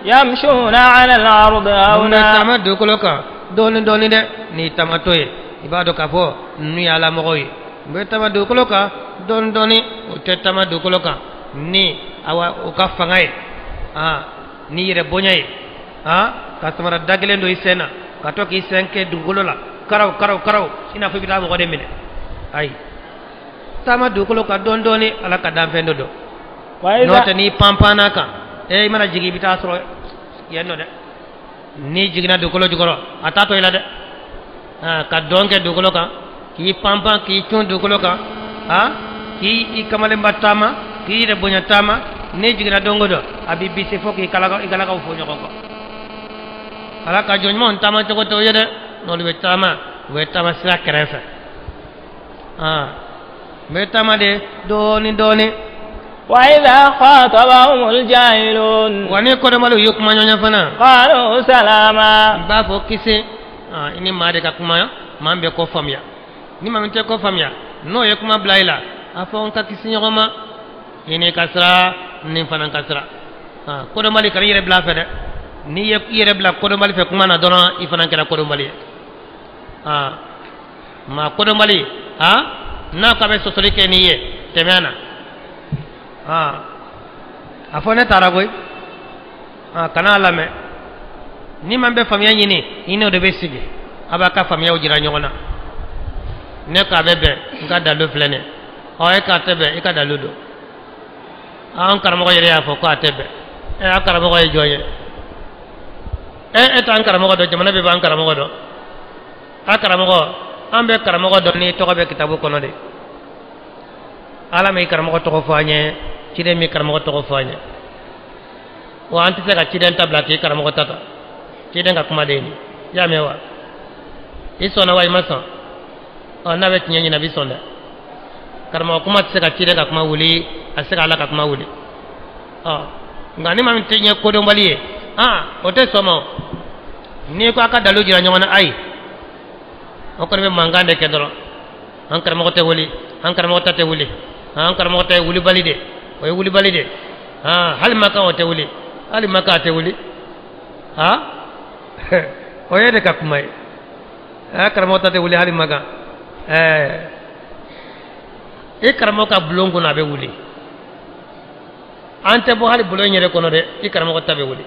يمشون على الأرض mun bɛ هونا. taama dugukolo kan dɔɔni dɔɔni dɛ. N'i taamatɔ ye, i b'a dɔn k'a fɔ ninnu ye Ala mɔgɔw ye. U bɛ taama dugukolo kan dɔɔni dɔɔni, o tɛ taama dugukolo kan ni awa o ka fanga ye, ni yɛrɛ bonya ye, ka samara da kelen don i sen na ka to k'i sen kɛ dugukolo la karaw karaw karaw, i n'a fɔ i bɛ taa mɔgɔ de minɛ. Ayi, taama dugukolo kan dɔɔni dɔɔni, Ala ka danfɛn dɔ don. N'o وإذا tɛ, n'i panpanna kan i mana jigin, i bɛ taa sɔrɔ yen nɔ dɛ. N'i jiginna dugukolo jukɔrɔ, a t'a to i la dɛ. Ka dɔn kɛ dugukolo kan, k'i panpan, k'i cun dugukolo kan, k'i i kamalenba taama, k'i yɛrɛ bonya taama, n'i jiginna don o don, a b'i bisi fo k'i kalakaw, i kalakaw fɔ ɲɔgɔn kɔ. Ala ka jɔn ɲumanw taama cogo t'o ye dɛ. N'olu bɛ taama, u bɛ taama sira kɛrɛfɛ, u bɛ taama de dɔɔni dɔɔni. وإذا خاطبهم الجاهلون Wa ni kɔdɔmaliw ye kuma ɲɔgɔn fana, قالوا سلاما. N b'a fɔ kisi. I ni maa de ka kuma, maa min bɛ ko faamuya. Ni maa min tɛ ko faamuya, n'o ye kuma bila i la, a fɔ n ka kisi ɲɔgɔn ma. I ni ka sira, ni fana ka sira. Kodɔnbali, kana i yɛrɛ bila a fɛ dɛ. N'i ye i yɛrɛ bila kodɔnbali fɛ kuma na dɔrɔn, i fana kɛra kodɔnbali ye. Maa kodɔnbali, n'a ko a bɛ sɔsɔli kɛ n'i ye, tɛmɛ a na. A fɔ ne taara koyi, kana a lamɛn. Ni man bɛ faamuya ɲini, i n'o de bɛ sigi, a b'a ka faamuyaw jira ɲɔgɔn na. Ne ko a bɛ bɛn, n ka dalu filɛ nin ye. Ɔ, e k'a tɛ bɛn, i ka dalu don. An karamɔgɔ yɛrɛ y'a fɔ ko a tɛ bɛn. Ɛ, an karamɔgɔ ye jɔn ye? Ɛ, e t'an karamɔgɔ dɔn, jamana bɛɛ b'an karamɔgɔ dɔn. A karamɔgɔ, an bɛ karamɔgɔ dɔn n'i tɔgɔ bɛ kitabu kɔnɔ de. Ala m'i karamɔgɔ tɔgɔ fɔ an ye, ciden m'i karamɔgɔ tɔgɔ fɔ an ye. Wa an tɛ se ka ciden ta bila k'i karamɔgɔ ta ta. Ciden ka kuma de ye nin ye. I y'a mɛn wa? I sɔnna wa, i ma sɔn? Ɔ, n'a bɛ tiɲɛ ɲini, a bɛ sɔn dɛ. Karamɔgɔ kuma tɛ se ka ciden ka kuma wuli, a tɛ se ka Ala ka kuma wuli. Ɔ, nka ni maa min tɛ ɲɛ kodɔnbali ye, o tɛ sɔn ma o. N'i ko a ka dalu jira ɲɔgɔn na, ayi, o kɔni bɛ mankan de kɛ dɔrɔn. An karamɔgɔ tɛ wuli, an karamɔgɔ ta tɛ wuli, an karamɔgɔ ta ye wulibali de, o ye wulibali de. Hali makan o tɛ wuli, hali makan a tɛ wuli. O ye de ka kuma ye. Karamɔgɔ ta tɛ wuli hali makan. Ɛɛ, i karamɔgɔ ka bulon kɔnɔ, a bɛ wuli. An tɛ bɔ hali bulon yɛrɛ kɔnɔ dɛ, i karamɔgɔ ta bɛ wuli.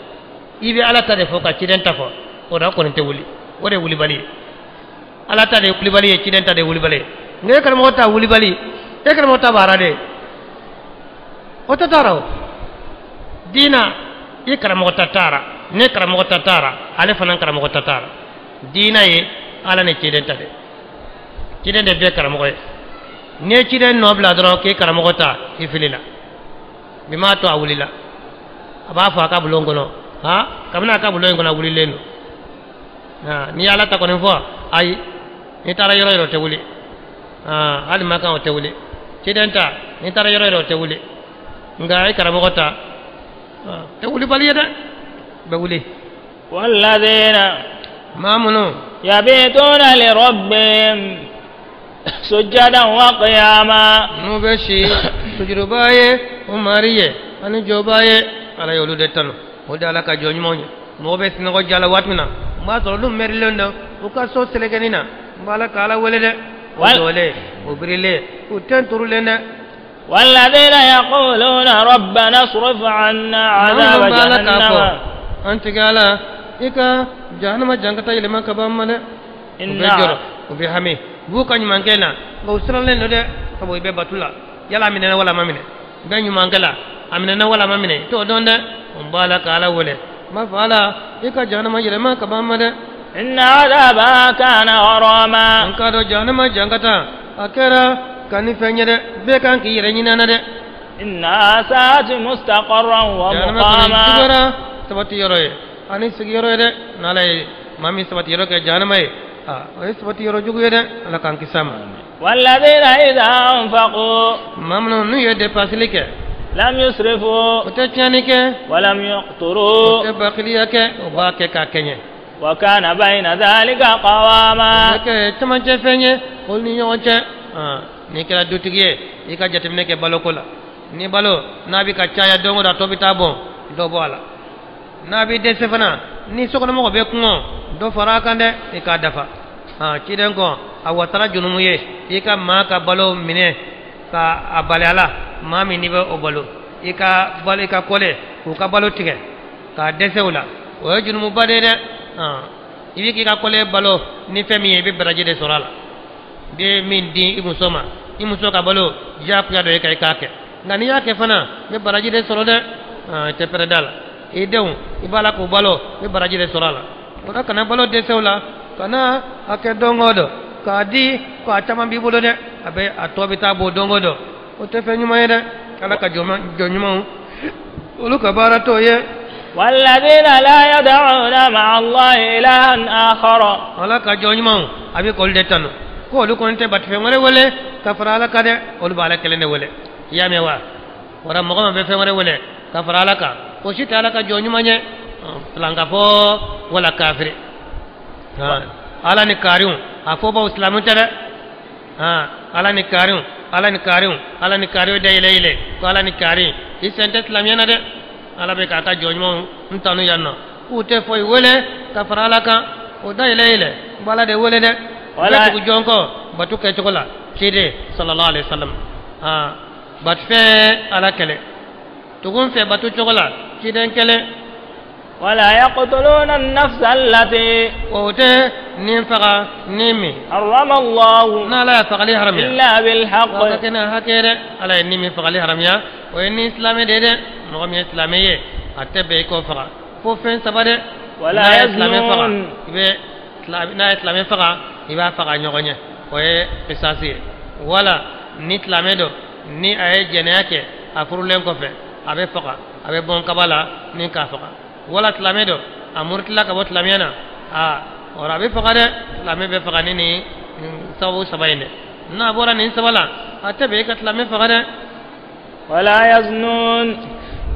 I bɛ Ala ta de fɔ ka ciden ta fɔ, o da kɔni tɛ wuli. O de ye wulibali ye. Ala ta de ye wulibali ye, ciden ta de ye wulibali ye. Nka e karamɔgɔ ta wulibali, e karamɔgɔ ta b'ara de, o tɛ taara. O diina, i karamɔgɔ ta taara, ne karamɔgɔ ta taara, ale fana karamɔgɔ ta taara. Diina ye Ala ni ciden ta de. Ciden de bɛɛ karamɔgɔ ye. N'i ye ciden nɔ bila dɔrɔn k'i karamɔgɔ ta, i filila. Bi m'a to a wulila, a b'a fɔ a ka bulon kɔnɔ, kabini a ka bulon in kɔnɔ, a wulilen don. N'i ye Ala ta kɔni fɔ, ayi, n'i taara yɔrɔ yɔrɔ, o tɛ wuli. Hali makan o tɛ wuli. Ciden ta, n'i taara yɔrɔ yɔrɔ, o tɛ wuli. Nka i karamɔgɔ ta tɛ wulibali ye dɛ, bɛ wuli. والذين Maa minnu يبيتون لربهم سجدا وقياما. N'u bɛ si sujuduba ye, o mari ye ani jɔba ye, Ala y'olu de tanu. O de Ala ka jɔn ɲumanw ye. Mɔgɔ bɛ sunɔgɔ jala waati min na, n b'a sɔrɔ olu mɛrilen don u ka so selekɛnin na, n b'a la ka Ala wele dɛ. O jɔlen, o birilen, u tɛ turulen dɛ. والذين يقولون ربنا اصرف عنا عذاب Maa minnu b'a la k'a fɔ جهنم an tigi Ala, i ka jahanama jankata yɛlɛma ka bɔ an ma dɛ. U bɛ jɔrɔ, u bɛ hami, u b'u ka ɲumankɛ na, nka u siranlen don dɛ, sabu i bɛ batu la, yala a minɛna wala a ma minɛ, i bɛ ɲumankɛ la, a minɛna wala a ma minɛ, i t'o dɔn dɛ. O b'a la ka Ala wele, n b'a fɔ Ala, i ka jahanama yɛlɛma ka ban ma dɛ. إن عذابها كان غراما. N k'a dɔn jahanama jankata a kɛra ka ni fɛn ye dɛ, bɛɛ kan k'i yɛrɛ ɲini a na dɛ. إنها ساءت مستقرا Jahanama kɔni ومقاما. juguyara sabati yɔrɔ ye ani sigiyɔrɔ ye dɛ. N'Ala ye maa min sabati yɔrɔ kɛ jahanama ye, aa, o ye sabati yɔrɔ jugu ye dɛ. Ala k'an kisi a ma. والذين إذا أنفقوا Maa minnu n'u ye depasili kɛ, لم يسرفوا o tɛ tiɲɛni kɛ, ولم o يقتروا tɛ bakiliya kɛ, o b'a kɛ k'a kɛɲɛ, وكان بين ذلك o قواما. bɛ kɛ cɛmancɛ fɛn ye olu ni ɲɔgɔn cɛ. N'i kɛra dutigi ye, i ka jateminɛ kɛ baloko la. Ni balo n'a bɛ ka caya don o don, a tɔ bɛ taa bɔn, dɔ bɔ a la. N'a bɛ dɛsɛ fana, ni sokɔnɔmɔgɔ bɛ kɔngɔ, dɔ fara a kan dɛ, i k'a dafa. Ciden kɔ, a wasara junumu ye i ka maa ka balo minɛ ka a bali a la. Maa min n'i bɛ o balo, i ka balo, i ka kɔlɛ k'u ka balo tigɛ k'a dɛsɛ o la, o ye junumuba de ye dɛ. I bɛ k'i ka kɔlɛ balo ni fɛn min ye, i bɛ baraji de sɔrɔ a la. I bɛ min di i muso ma, i muso ka balo, diyagoya dɔ ye ka i k'a kɛ, nka n'i y'a kɛ fana, i bɛ baraji de sɔrɔ dɛ. I tɛ pɛrɛ da la. I denw, i b'a la k'u balo, i bɛ baraji de sɔrɔ a la. O la, kana balo dɛsɛ o la, kana a kɛ don o don k'a di ko a caman b'i bolo dɛ, a bɛ a tɔ bɛ taa bɔ don o don, o tɛ fɛn ɲuman ye dɛ. Ala ka jɔn ɲumanw, olu ka baara t'o ye. والذين لا يدعون مع الله إلها آخر. Ala ka jɔn ɲumanw, a bɛ k'olu de tanu ko olu kɔni tɛ batufɛn wɛrɛ wele ka fara Ala kan dɛ, olu b'Ala kelen de wele. I y'a mɛn wa? Wara mɔgɔ min bɛ fɛn wɛrɛ wele ka fara Ala kan, o si tɛ Ala ka jɔn ɲuman ye, filankafɔ wala kafiri. Ala ni kariw, a fɔ baw silamɛ tɛ dɛ. Ala ni kariw, Ala ni kariw, Ala ni kariw da yɛlɛ yɛlɛ ko Ala ni kari, i sen tɛ silamɛya na dɛ. Ala bɛ k'a ka jɔn ɲumanw n tanu yan nɔ, k'u tɛ foyi wele ka fara Ala kan, o da yɛlɛ yɛlɛ, u b'Ala de wele dɛ. U bɛ tugu jɔn kɔ batu kɛcogo la, ciden sallallahu alaihi wa sallam. Batufɛn Ala kɛlɛ, tugu n fɛ batu cogo la, ciden kɛlɛ. ولا يقتلون النفس التي O tɛ nin faga ni min حرم الله n'Ala y'a fagali haramuya إلا بالحق. O ka kɛ n'a hakɛ dɛ. Ala ye ni min fagali haramuya, o ye ni silamɛ de ye dɛ. Mɔgɔ min ye silamɛ ye, a tɛ bɛn i k'o faga fo fɛn saba dɛ. ولا N'a ye silamɛ faga, يزنون. i bɛ n'a ye silamɛ faga, i b'a faga ɲɔgɔn ɲɛ, o ye kisasi ye. Wala ni silamɛ don, ni a ye jɛnɛya kɛ a furulen kɔfɛ, a bɛ faga, a bɛ bɔn kaba la ni k'a faga. Wala silamɛ don, a murutila ka bɔ silamɛya na, aa, o a bɛ faga dɛ. Silamɛ bɛ faga ni nin sababu saba in dɛ. N'a bɔra nin saba la, a tɛ bɛn i ka silamɛ faga dɛ. ولا يزنون.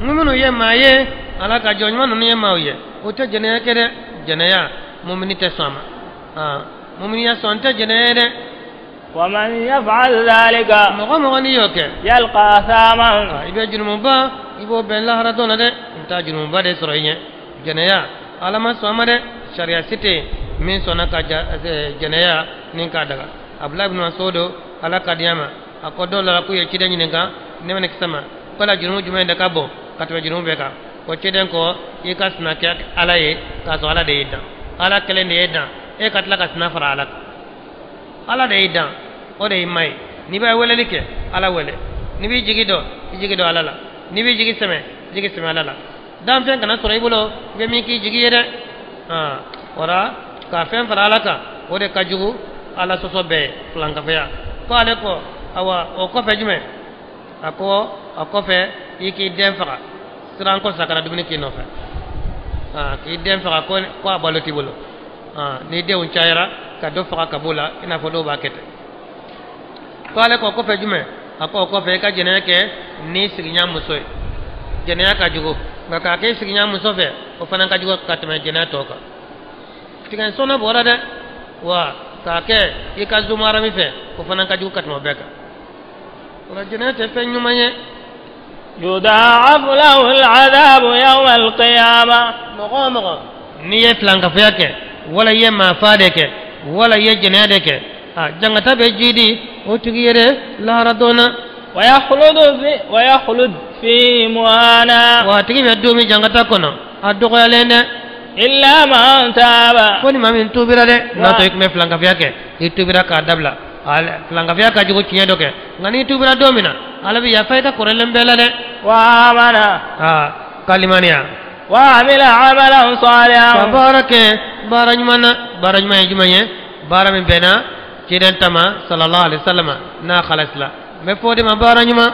Minnu ye maa ye, Ala ka jɔn ɲuman ninnu ye maaw ye, o tɛ jɛnɛya kɛ dɛ. Jɛnɛya, mumini tɛ sɔn a ma. Muminiya sɔn tɛ jɛnɛya ye dɛ. ومن يفعل ذلك Mɔgɔ mɔgɔ n'i y'o kɛ, يلقى أثاما. I bɛ jurumuba, i b'o bɛn lahara don la dɛ, i bɛ taa jurumuba de sɔrɔ i ɲɛ. Jɛnɛya, Ala ma sɔn a ma dɛ. Sariya si tɛ yen min sɔnna ka jɛnɛya ni k'a daga. Abdulayi bin Mas'ud, Ala ka diya ma, a ko dɔw la k'u ye ciden ɲininka nɛɛma ni kisi ma, ko la jurumu jumɛn de ka bon ka tɛmɛ jurumu bɛɛ kan? Ko ciden ko, i ka sina kɛ Ala ye k'a sɔrɔ Ala de y'i dan. Ala kelen de y'e dan, e ka tila ka sina fara Ala kan. Ala de y'i dan, o de y'i ma ye. N'i bɛ weleli kɛ, Ala wele. N'i b'i jigi dɔn, i jigi dɔn Ala la. N'i b'i jigi sɛmɛ, jigi sɛmɛ Ala la. Danfɛn kana sɔrɔ i bolo i bɛ min k'i jigi ye dɛ. Wara ka fɛn fara Ala kan, o de ka jugu Ala sɔsɔ bɛɛ ye, filankafoya. Ko ale ko, awa, o kɔfɛ jumɛn? A ko a kɔfɛ, i k'i den faga siran kɔ sa kana dumuni k'i nɔfɛ. K'i den faga ko a balo t'i bolo. Ni denw cayara, ka dɔ faga ka b'o la, i n'a fɔ dɔw b'a kɛ ten. Ko ale ko kɔfɛ jumɛn? A ko o kɔfɛ, i ka jɛnɛya kɛ ni sigiɲa muso ye. Jɛnɛya ka jugu, nka k'a kɛ sigiɲa muso fɛ, o fana ka jugu ka tɛmɛ jɛnɛya tɔ kan. Tigɛ sɔnna bɔra dɛ. Wa k'a kɛ i ka zumarami fɛ, o fana ka jugu ka tɛmɛ o bɛɛ kan. O la, jɛnɛya tɛ fɛn ɲuman ye. يضاعف له العذاب يوم القيامة. Mɔgɔ o mɔgɔ n'i ye filankafoya kɛ, wala i ye maafa de kɛ, wala i ye jɛnɛya de kɛ, a jangata bɛ jiidi o tigi ye dɛ lahara don na. ويخلد فيه مهانا. Wa a tigi bɛ don min jangata kɔnɔ, a dɔgɔyalen dɛ. Illa man taaba. Fo ni maa min tuubira dɛ, n'a tɔ i tun bɛ filankafiya kɛ, i tuubira k'a dabila. Filankafiya ka jugu tiɲɛ dɔ kɛ, nka n'i tuubira don min na, Ala bɛ yafa i ka kɔrɔlen bɛɛ la dɛ. Wa amana. Aa ka limaniya. Wa amila amalan salihan. Ka baara kɛ baara ɲuman na. Baara ɲuman ye jumɛn ye? Baara min bɛnna ciden ta ma sallallahu alaihi wasallam n'a khalasila. N bɛ fɔ o de ma baara ɲuman.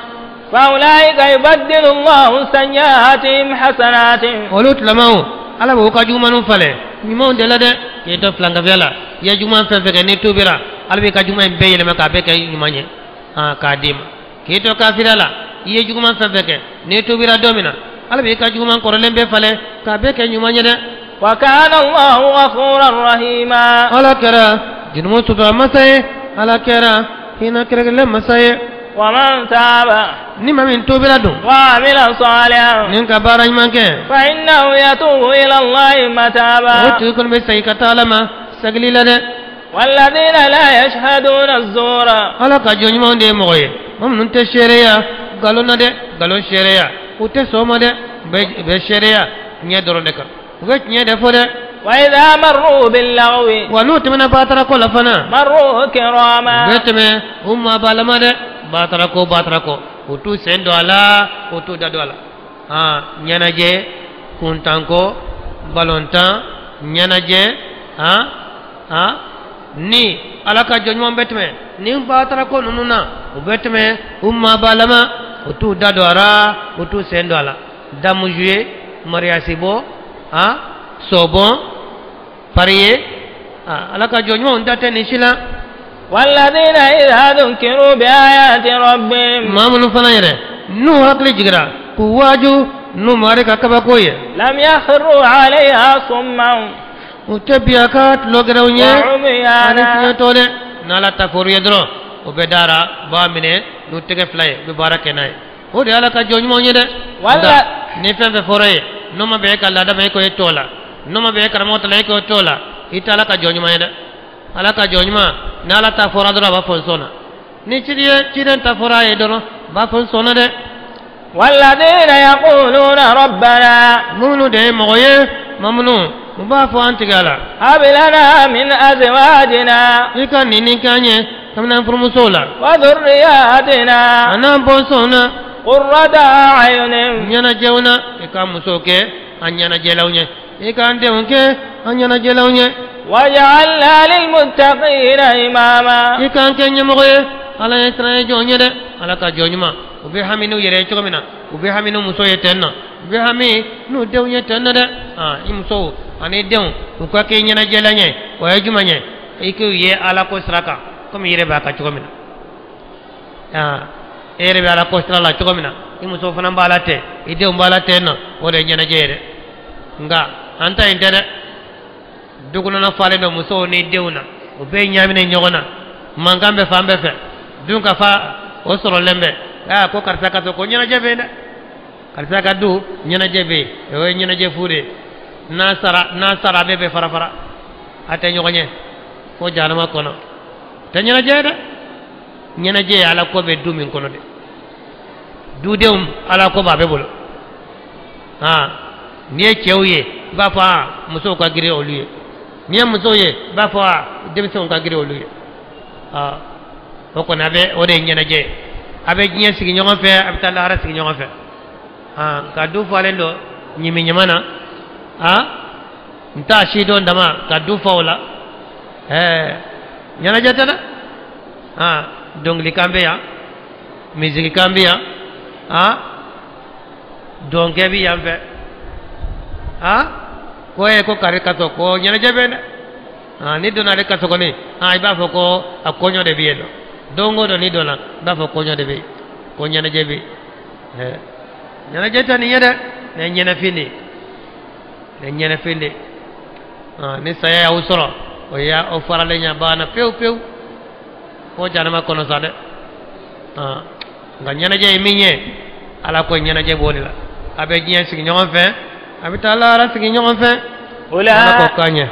Fa ulaika yubaddilu Allahu sayyi'atihim hasanatin. Olu tilamaw Ala b'u ka jugumanw falen ɲumanw de la dɛ. K'i to filankafiya la, i ye juguman fɛn fɛn kɛ n'i tuubira, Ala b'i ka juguman in bɛɛ yɛlɛma k'a bɛɛ kɛ ɲuman ye k'a d'i ma. K'i to kafiriya la, i ye juguman fɛn fɛn kɛ n'i tuubira don min na, Ala b'i ka juguman kɔrɔlen bɛɛ falen k'a bɛɛ kɛ ɲuman ye dɛ. Wa kana Allahu ghafuran rahima. Ala kɛra jurumu sutura masa ye, Ala kɛra hinɛ kɛrɛnkɛrɛnlen masa ye. Wa man taaba. Ni maa min tuubira dun. Wa amila salihan. Ni ka baara ɲuman kɛ. Fa innahu yatubu ila Allahi mataba. O tigi kɔni bɛ segin ka taa Ala ma segili la dɛ. Walladhina la yashhaduna az-zura. Ala ka jɔn ɲumanw de ye mɔgɔ ye, maa minnu tɛ seereya nkalon na dɛ, nkalon seereya u tɛ sɔn o ma dɛ, u bɛ seereya tiɲɛ dɔrɔn de kan, u bɛ tiɲɛ de fɔ dɛ. Wa idha marru bil-laghwi. Wa n'u tɛmɛna baatara ko la fana. Marru kirama. U bɛ tɛmɛ u maabalama dɛ, baatara ko baatara ko, u t'u sen don a la, u t'u da don a la. Ɲɛnajɛ kuntanko balontan ɲɛnajɛ ni Ala ka jɔn ɲuman bɛ tɛmɛ ni baatara ko ninnu na, u bɛ tɛmɛ u maabalama, u t'u da don a la, u t'u sen don a la. Damu jouer, mariage bɔ, sobon, parier, Ala ka jɔn ɲumanw da tɛ nin si la. Walladhina idha dhukiru bi ayati rabbihim. Maa minnu fana yɛrɛ n'u hakili jiginra k'u waaju n'u mari ka kabako ye. Lam yakhru alayha summan. U tɛ bi a ka tulogɛrɛw ɲɛ ani fiɲɛtɔ dɛ. N'Ala ta fɔr'u ye dɔrɔn, u bɛ dara, u b'a minɛ n'u tɛgɛ fila ye, u bɛ baara kɛ n'a ye. O de ye Ala ka jɔn ɲumanw ye dɛ. Wala ni fɛn fɛn fɔra ye, n'o ma bɛn e ka laada ma, e ko e t'o la. N'o ma bɛn e karamɔgɔ ta la, e ko e t'o la. I tɛ Ala ka jɔn ɲuman ye dɛ. Ala ka jɔn ɲuman, n'Ala ta fɔra dɔrɔn, a b'a fɔ n sɔnna. Ni ciden ta fɔra a ye dɔrɔn, a b'a fɔ n sɔnna dɛ. Walladhina yaquluna rabbana. Minnu de ye mɔgɔ ye, maa minnu u b'a fɔ an tigi la. Hab lana min azwajina. I ka nin nin k'an ye kabini an furumusow la. Wa dhurriyyatina. A n'an bɔnsɔnw na. Qurrata a'yunin. Ɲɛnajɛw na, i ka musow kɛ an ɲɛnajɛlaw ye, i k'an denw kɛ an ɲɛnajɛlaw ye. Waj'alna lilmuttaqina imama. I k'an kɛ ɲɛmɔgɔ ye, Ala ye siran ye jɔn ye dɛ. Ala ka jɔn ɲuman, u bɛ hami n'u yɛrɛ ye cogo min na, u bɛ hami n'u muso ye ten nɔ, u bɛ hami n'u denw ye ten nɔ dɛ. I musow ani denw u ka kɛ ɲɛnajɛlan ye, o ye jumɛn ye? I k'u ye Ala ko sira kan komi i yɛrɛ b'a kan cogo min na. E yɛrɛ bɛ Ala ko sira la cogo min na, i muso fana b'a la ten, i denw b'a la ten nɔ, o de ye ɲɛnajɛ ye dɛ. Nka an ta in tɛ dɛ. Du kɔnɔna falen don musow ni denw na, u bɛɛ ɲaaminen ɲɔgɔn na, mankan bɛ fan bɛɛ fɛ, dun ka fa o sɔrɔlen bɛ. Ko karisa ka so ko ɲɛnajɛ bɛ yen dɛ, karisa ka du ɲɛnajɛ bɛ yen, o ye ɲɛnajɛ fu de ye. N'a sara a bɛɛ bɛ fara fara, a tɛ ɲɔgɔn ye fo jahanama kɔnɔ. Tɛ ɲɛnajɛ ye dɛ. Ɲɛnajɛ ye Ala ko bɛ du min kɔnɔ dɛ. Dudenw Ala ko b'a bɛɛ bolo. N'i ye cɛw ye, i b'a fɔ musow ka girin olu ye. N'i ye musow ye, i b'a fɔ denmisɛnw ka girin olu ye. O kɔni a bɛ o de ye ɲɛnajɛ ye. A bɛ diɲɛ sigi ɲɔgɔn fɛ, a bɛ taa lahara sigi ɲɔgɔn fɛ. Ka du falen don ɲimi ɲama na, n t'a si dɔn dama ka du fa o la. Ɲɛnajɛ tɛ dɛ. Dɔnkilikan bɛ yan, misikikan bɛ yan, dɔnkɛ bɛ yan fɛ. Ko e ko kari ka so ko ɲɛnajɛ bɛ yen dɛ. N'i donna ale ka so kɔni, i b'a fɔ ko a kɔɲɔ de bɛ yen nɔ. Don o don n'i donna, i b'a fɔ kɔɲɔ de bɛ yen, ko ɲɛnajɛ bɛ yen. Ɲɛnajɛ tɛ nin ye dɛ, nin ye ɲɛnafin de ye, nin ye ɲɛnafin de ye. Ni saya y'aw sɔrɔ, o y'aw faralen ye, a banna pewu pewu, fo jahanama kɔnɔ sa dɛ. Nka ɲɛnajɛ ye min ye, Ala ko ɲɛnajɛ b'o de la. A bɛ diɲɛ sigi ɲɔgɔn fɛ, a bɛ taa lahara sigi ɲɔgɔn fɛ. Ala k'o k'an ɲɛ.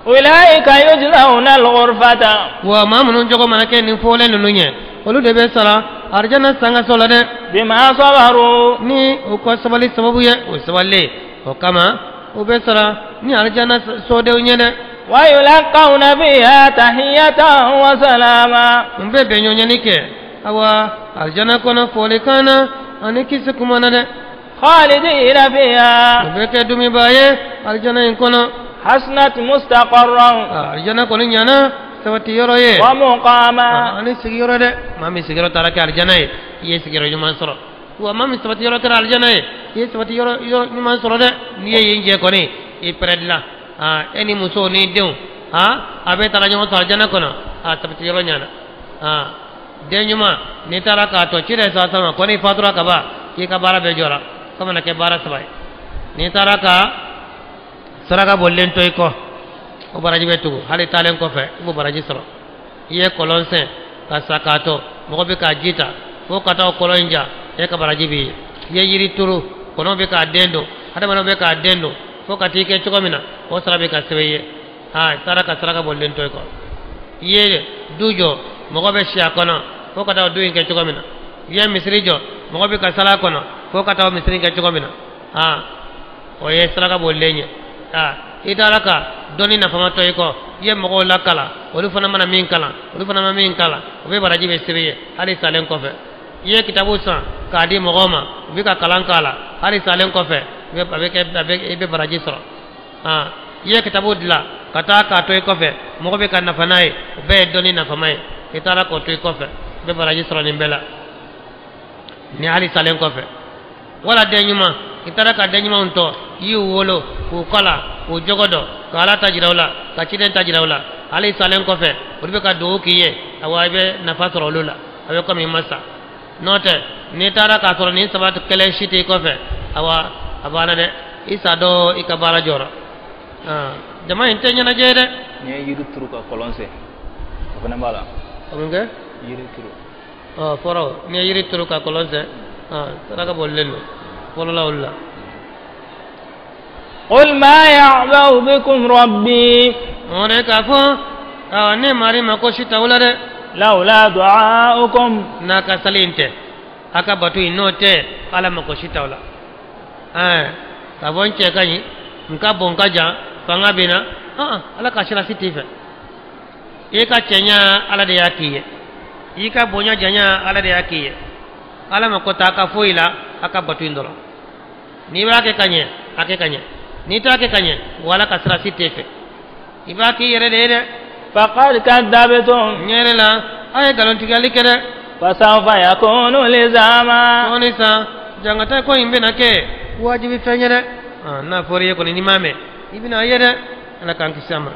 Ulaika yujzauna al-ghurfata. Wa maa minnu jogo mana kɛ nin fɔlen ninnu ye, olu de bɛ sara arijana sangaso la dɛ. Bima sabaru. Ni u ka sabali sababu ye, o sabali o kama u bɛ sara Ni alijana sodenw ye dɛ. ويلقون فيها تحية وسلاما. N bɛ bɛnɲɔgɔnyani kɛ awa alijana kɔnɔ folikan na ani kisi kuma na dɛ. خالدين فيها. U bɛ kɛ dumiba ye alijana in kɔnɔ. حسنت مستقرا. Alijana kɔni ɲana sabati yɔrɔ ye. ومقاما. Ani sigiyɔrɔ dɛ. Maa min sigiyɔrɔ taara kɛ alijana ye, i ye sigiyɔrɔ ɲuman sɔrɔ. Wa maa min sabati yɔrɔ kɛra alijana ye, i ye sabati yɔrɔ ɲuman sɔrɔ dɛ. N'i ye yen jɛ kɔni, i pɛrɛdi la. E ni musow ni denw, a bɛɛ taara ɲɔgɔn sɔrɔ alijana kɔnɔ, a sabati yɔrɔ ɲana. Den ɲuman n'i taara k'a to ci de sa sama ko n'i fatura ka ban k'i ka baara bɛɛ jɔra, k'o mana kɛ baara saba ye. N'i taara ka saraka bolilen to i kɔ, o baraji bɛ tugu hali taalen kɔfɛ i b'o baraji sɔrɔ. I ye kɔlɔn sen ka sa k'a to mɔgɔ bɛ k'a ji ta fo ka taa o kɔlɔn in ja, e ka baraji b'i ye. I ye yiri turu, kɔnɔw bɛ k'a den don, hadamadenw bɛ k'a den don fo ka t'i kɛ cogo min na, o sara bɛ ka sɛbɛn i ye. I taara ka saraka bolilen to i kɔ. I ye du jɔ, mɔgɔ bɛ si a kɔnɔ fo ka taa o du in kɛ cogo min na. I ye misiri jɔ, mɔgɔ bɛ ka sali a kɔnɔ fo ka taa o misiri in kɛ cogo min na. O ye saraka bolilen ye. I taara ka dɔnni nafama to i kɔ, i ye mɔgɔw lakalan, olu fana mana min kalan, olu fana ma min kalan, o bɛ baraji bɛ sɛbɛn i ye hali salen kɔfɛ. I ye kitabu san k'a di mɔgɔw ma, u bɛ ka kalan k'a la hali salen kɔfɛ, i bɛ baraji sɔrɔ. I ye kitabu dilan ka taa k'a to i kɔfɛ, mɔgɔ bɛ ka nafa n'a ye, o bɛɛ ye dɔnni nafama ye. I taara k'o to i kɔfɛ, i bɛ baraji sɔrɔ nin bɛɛ la ni hali salen kɔfɛ. Wala den ɲuman, i taara ka den ɲumanw tɔ, i y'u wolo k'u kalan k'u jogo dɔn, ka Ala ta jira u la, ka ciden ta jira u la, hali salen kɔfɛ olu bɛ ka dugawu k'i ye, awa i bɛ nafa sɔrɔ olu la, a bɛ komi i ma sa. N'o tɛ n'i taara k'a sɔrɔ nin saba kelen si t'i kɔfɛ, awa a banna dɛ, i sa dɔ i ka baara jɔra. Jama in tɛ ɲɛnajɛ ye dɛ. N'i ye yiri turu ka kɔlɔn sen, o fana b'a la. O mun kɛ? Yiri turu. Fɔlɔ n'i ye yiri turu ka kɔlɔn sen, saraka bolilen don fɔlɔ la olu la. قل ما يعبأ بكم ربي. O de k'a fɔ ne mari ma ko si t'aw la dɛ. لولا دعاؤكم. N'a ka sali in tɛ, a ka bato in n'o tɛ, Ala ma ko si t'aw la. K'a fɔ n cɛ ka ɲi, n ka bon n ka jan, fanga bɛ n na, Ala ka sira si t'i fɛ. I ka cɛɲa Ala de y'a k'i ye, i ka bonya janya Ala de y'a k'i ye. Ala ma ko t'a ka foyi la, a ka bato in dɔrɔn. N'i b'a kɛ ka ɲɛ, a kɛ ka ɲɛ. N'i t'a kɛ ka ɲɛ, o Ala ka sira si t'e fɛ. I b'a k'i yɛrɛ de ye dɛ. فقد كذبتم. N yɛrɛ la, a ye nkalontigɛli kɛ dɛ. فسوف يكون لزاما. Sɔɔni sa, jangata ko in bɛna kɛ wajibi fɛn ye dɛ. N'a fɔra i ye kɔni n'i m'a mɛn, i bɛna ye dɛ. Ala k'an kisi a ma.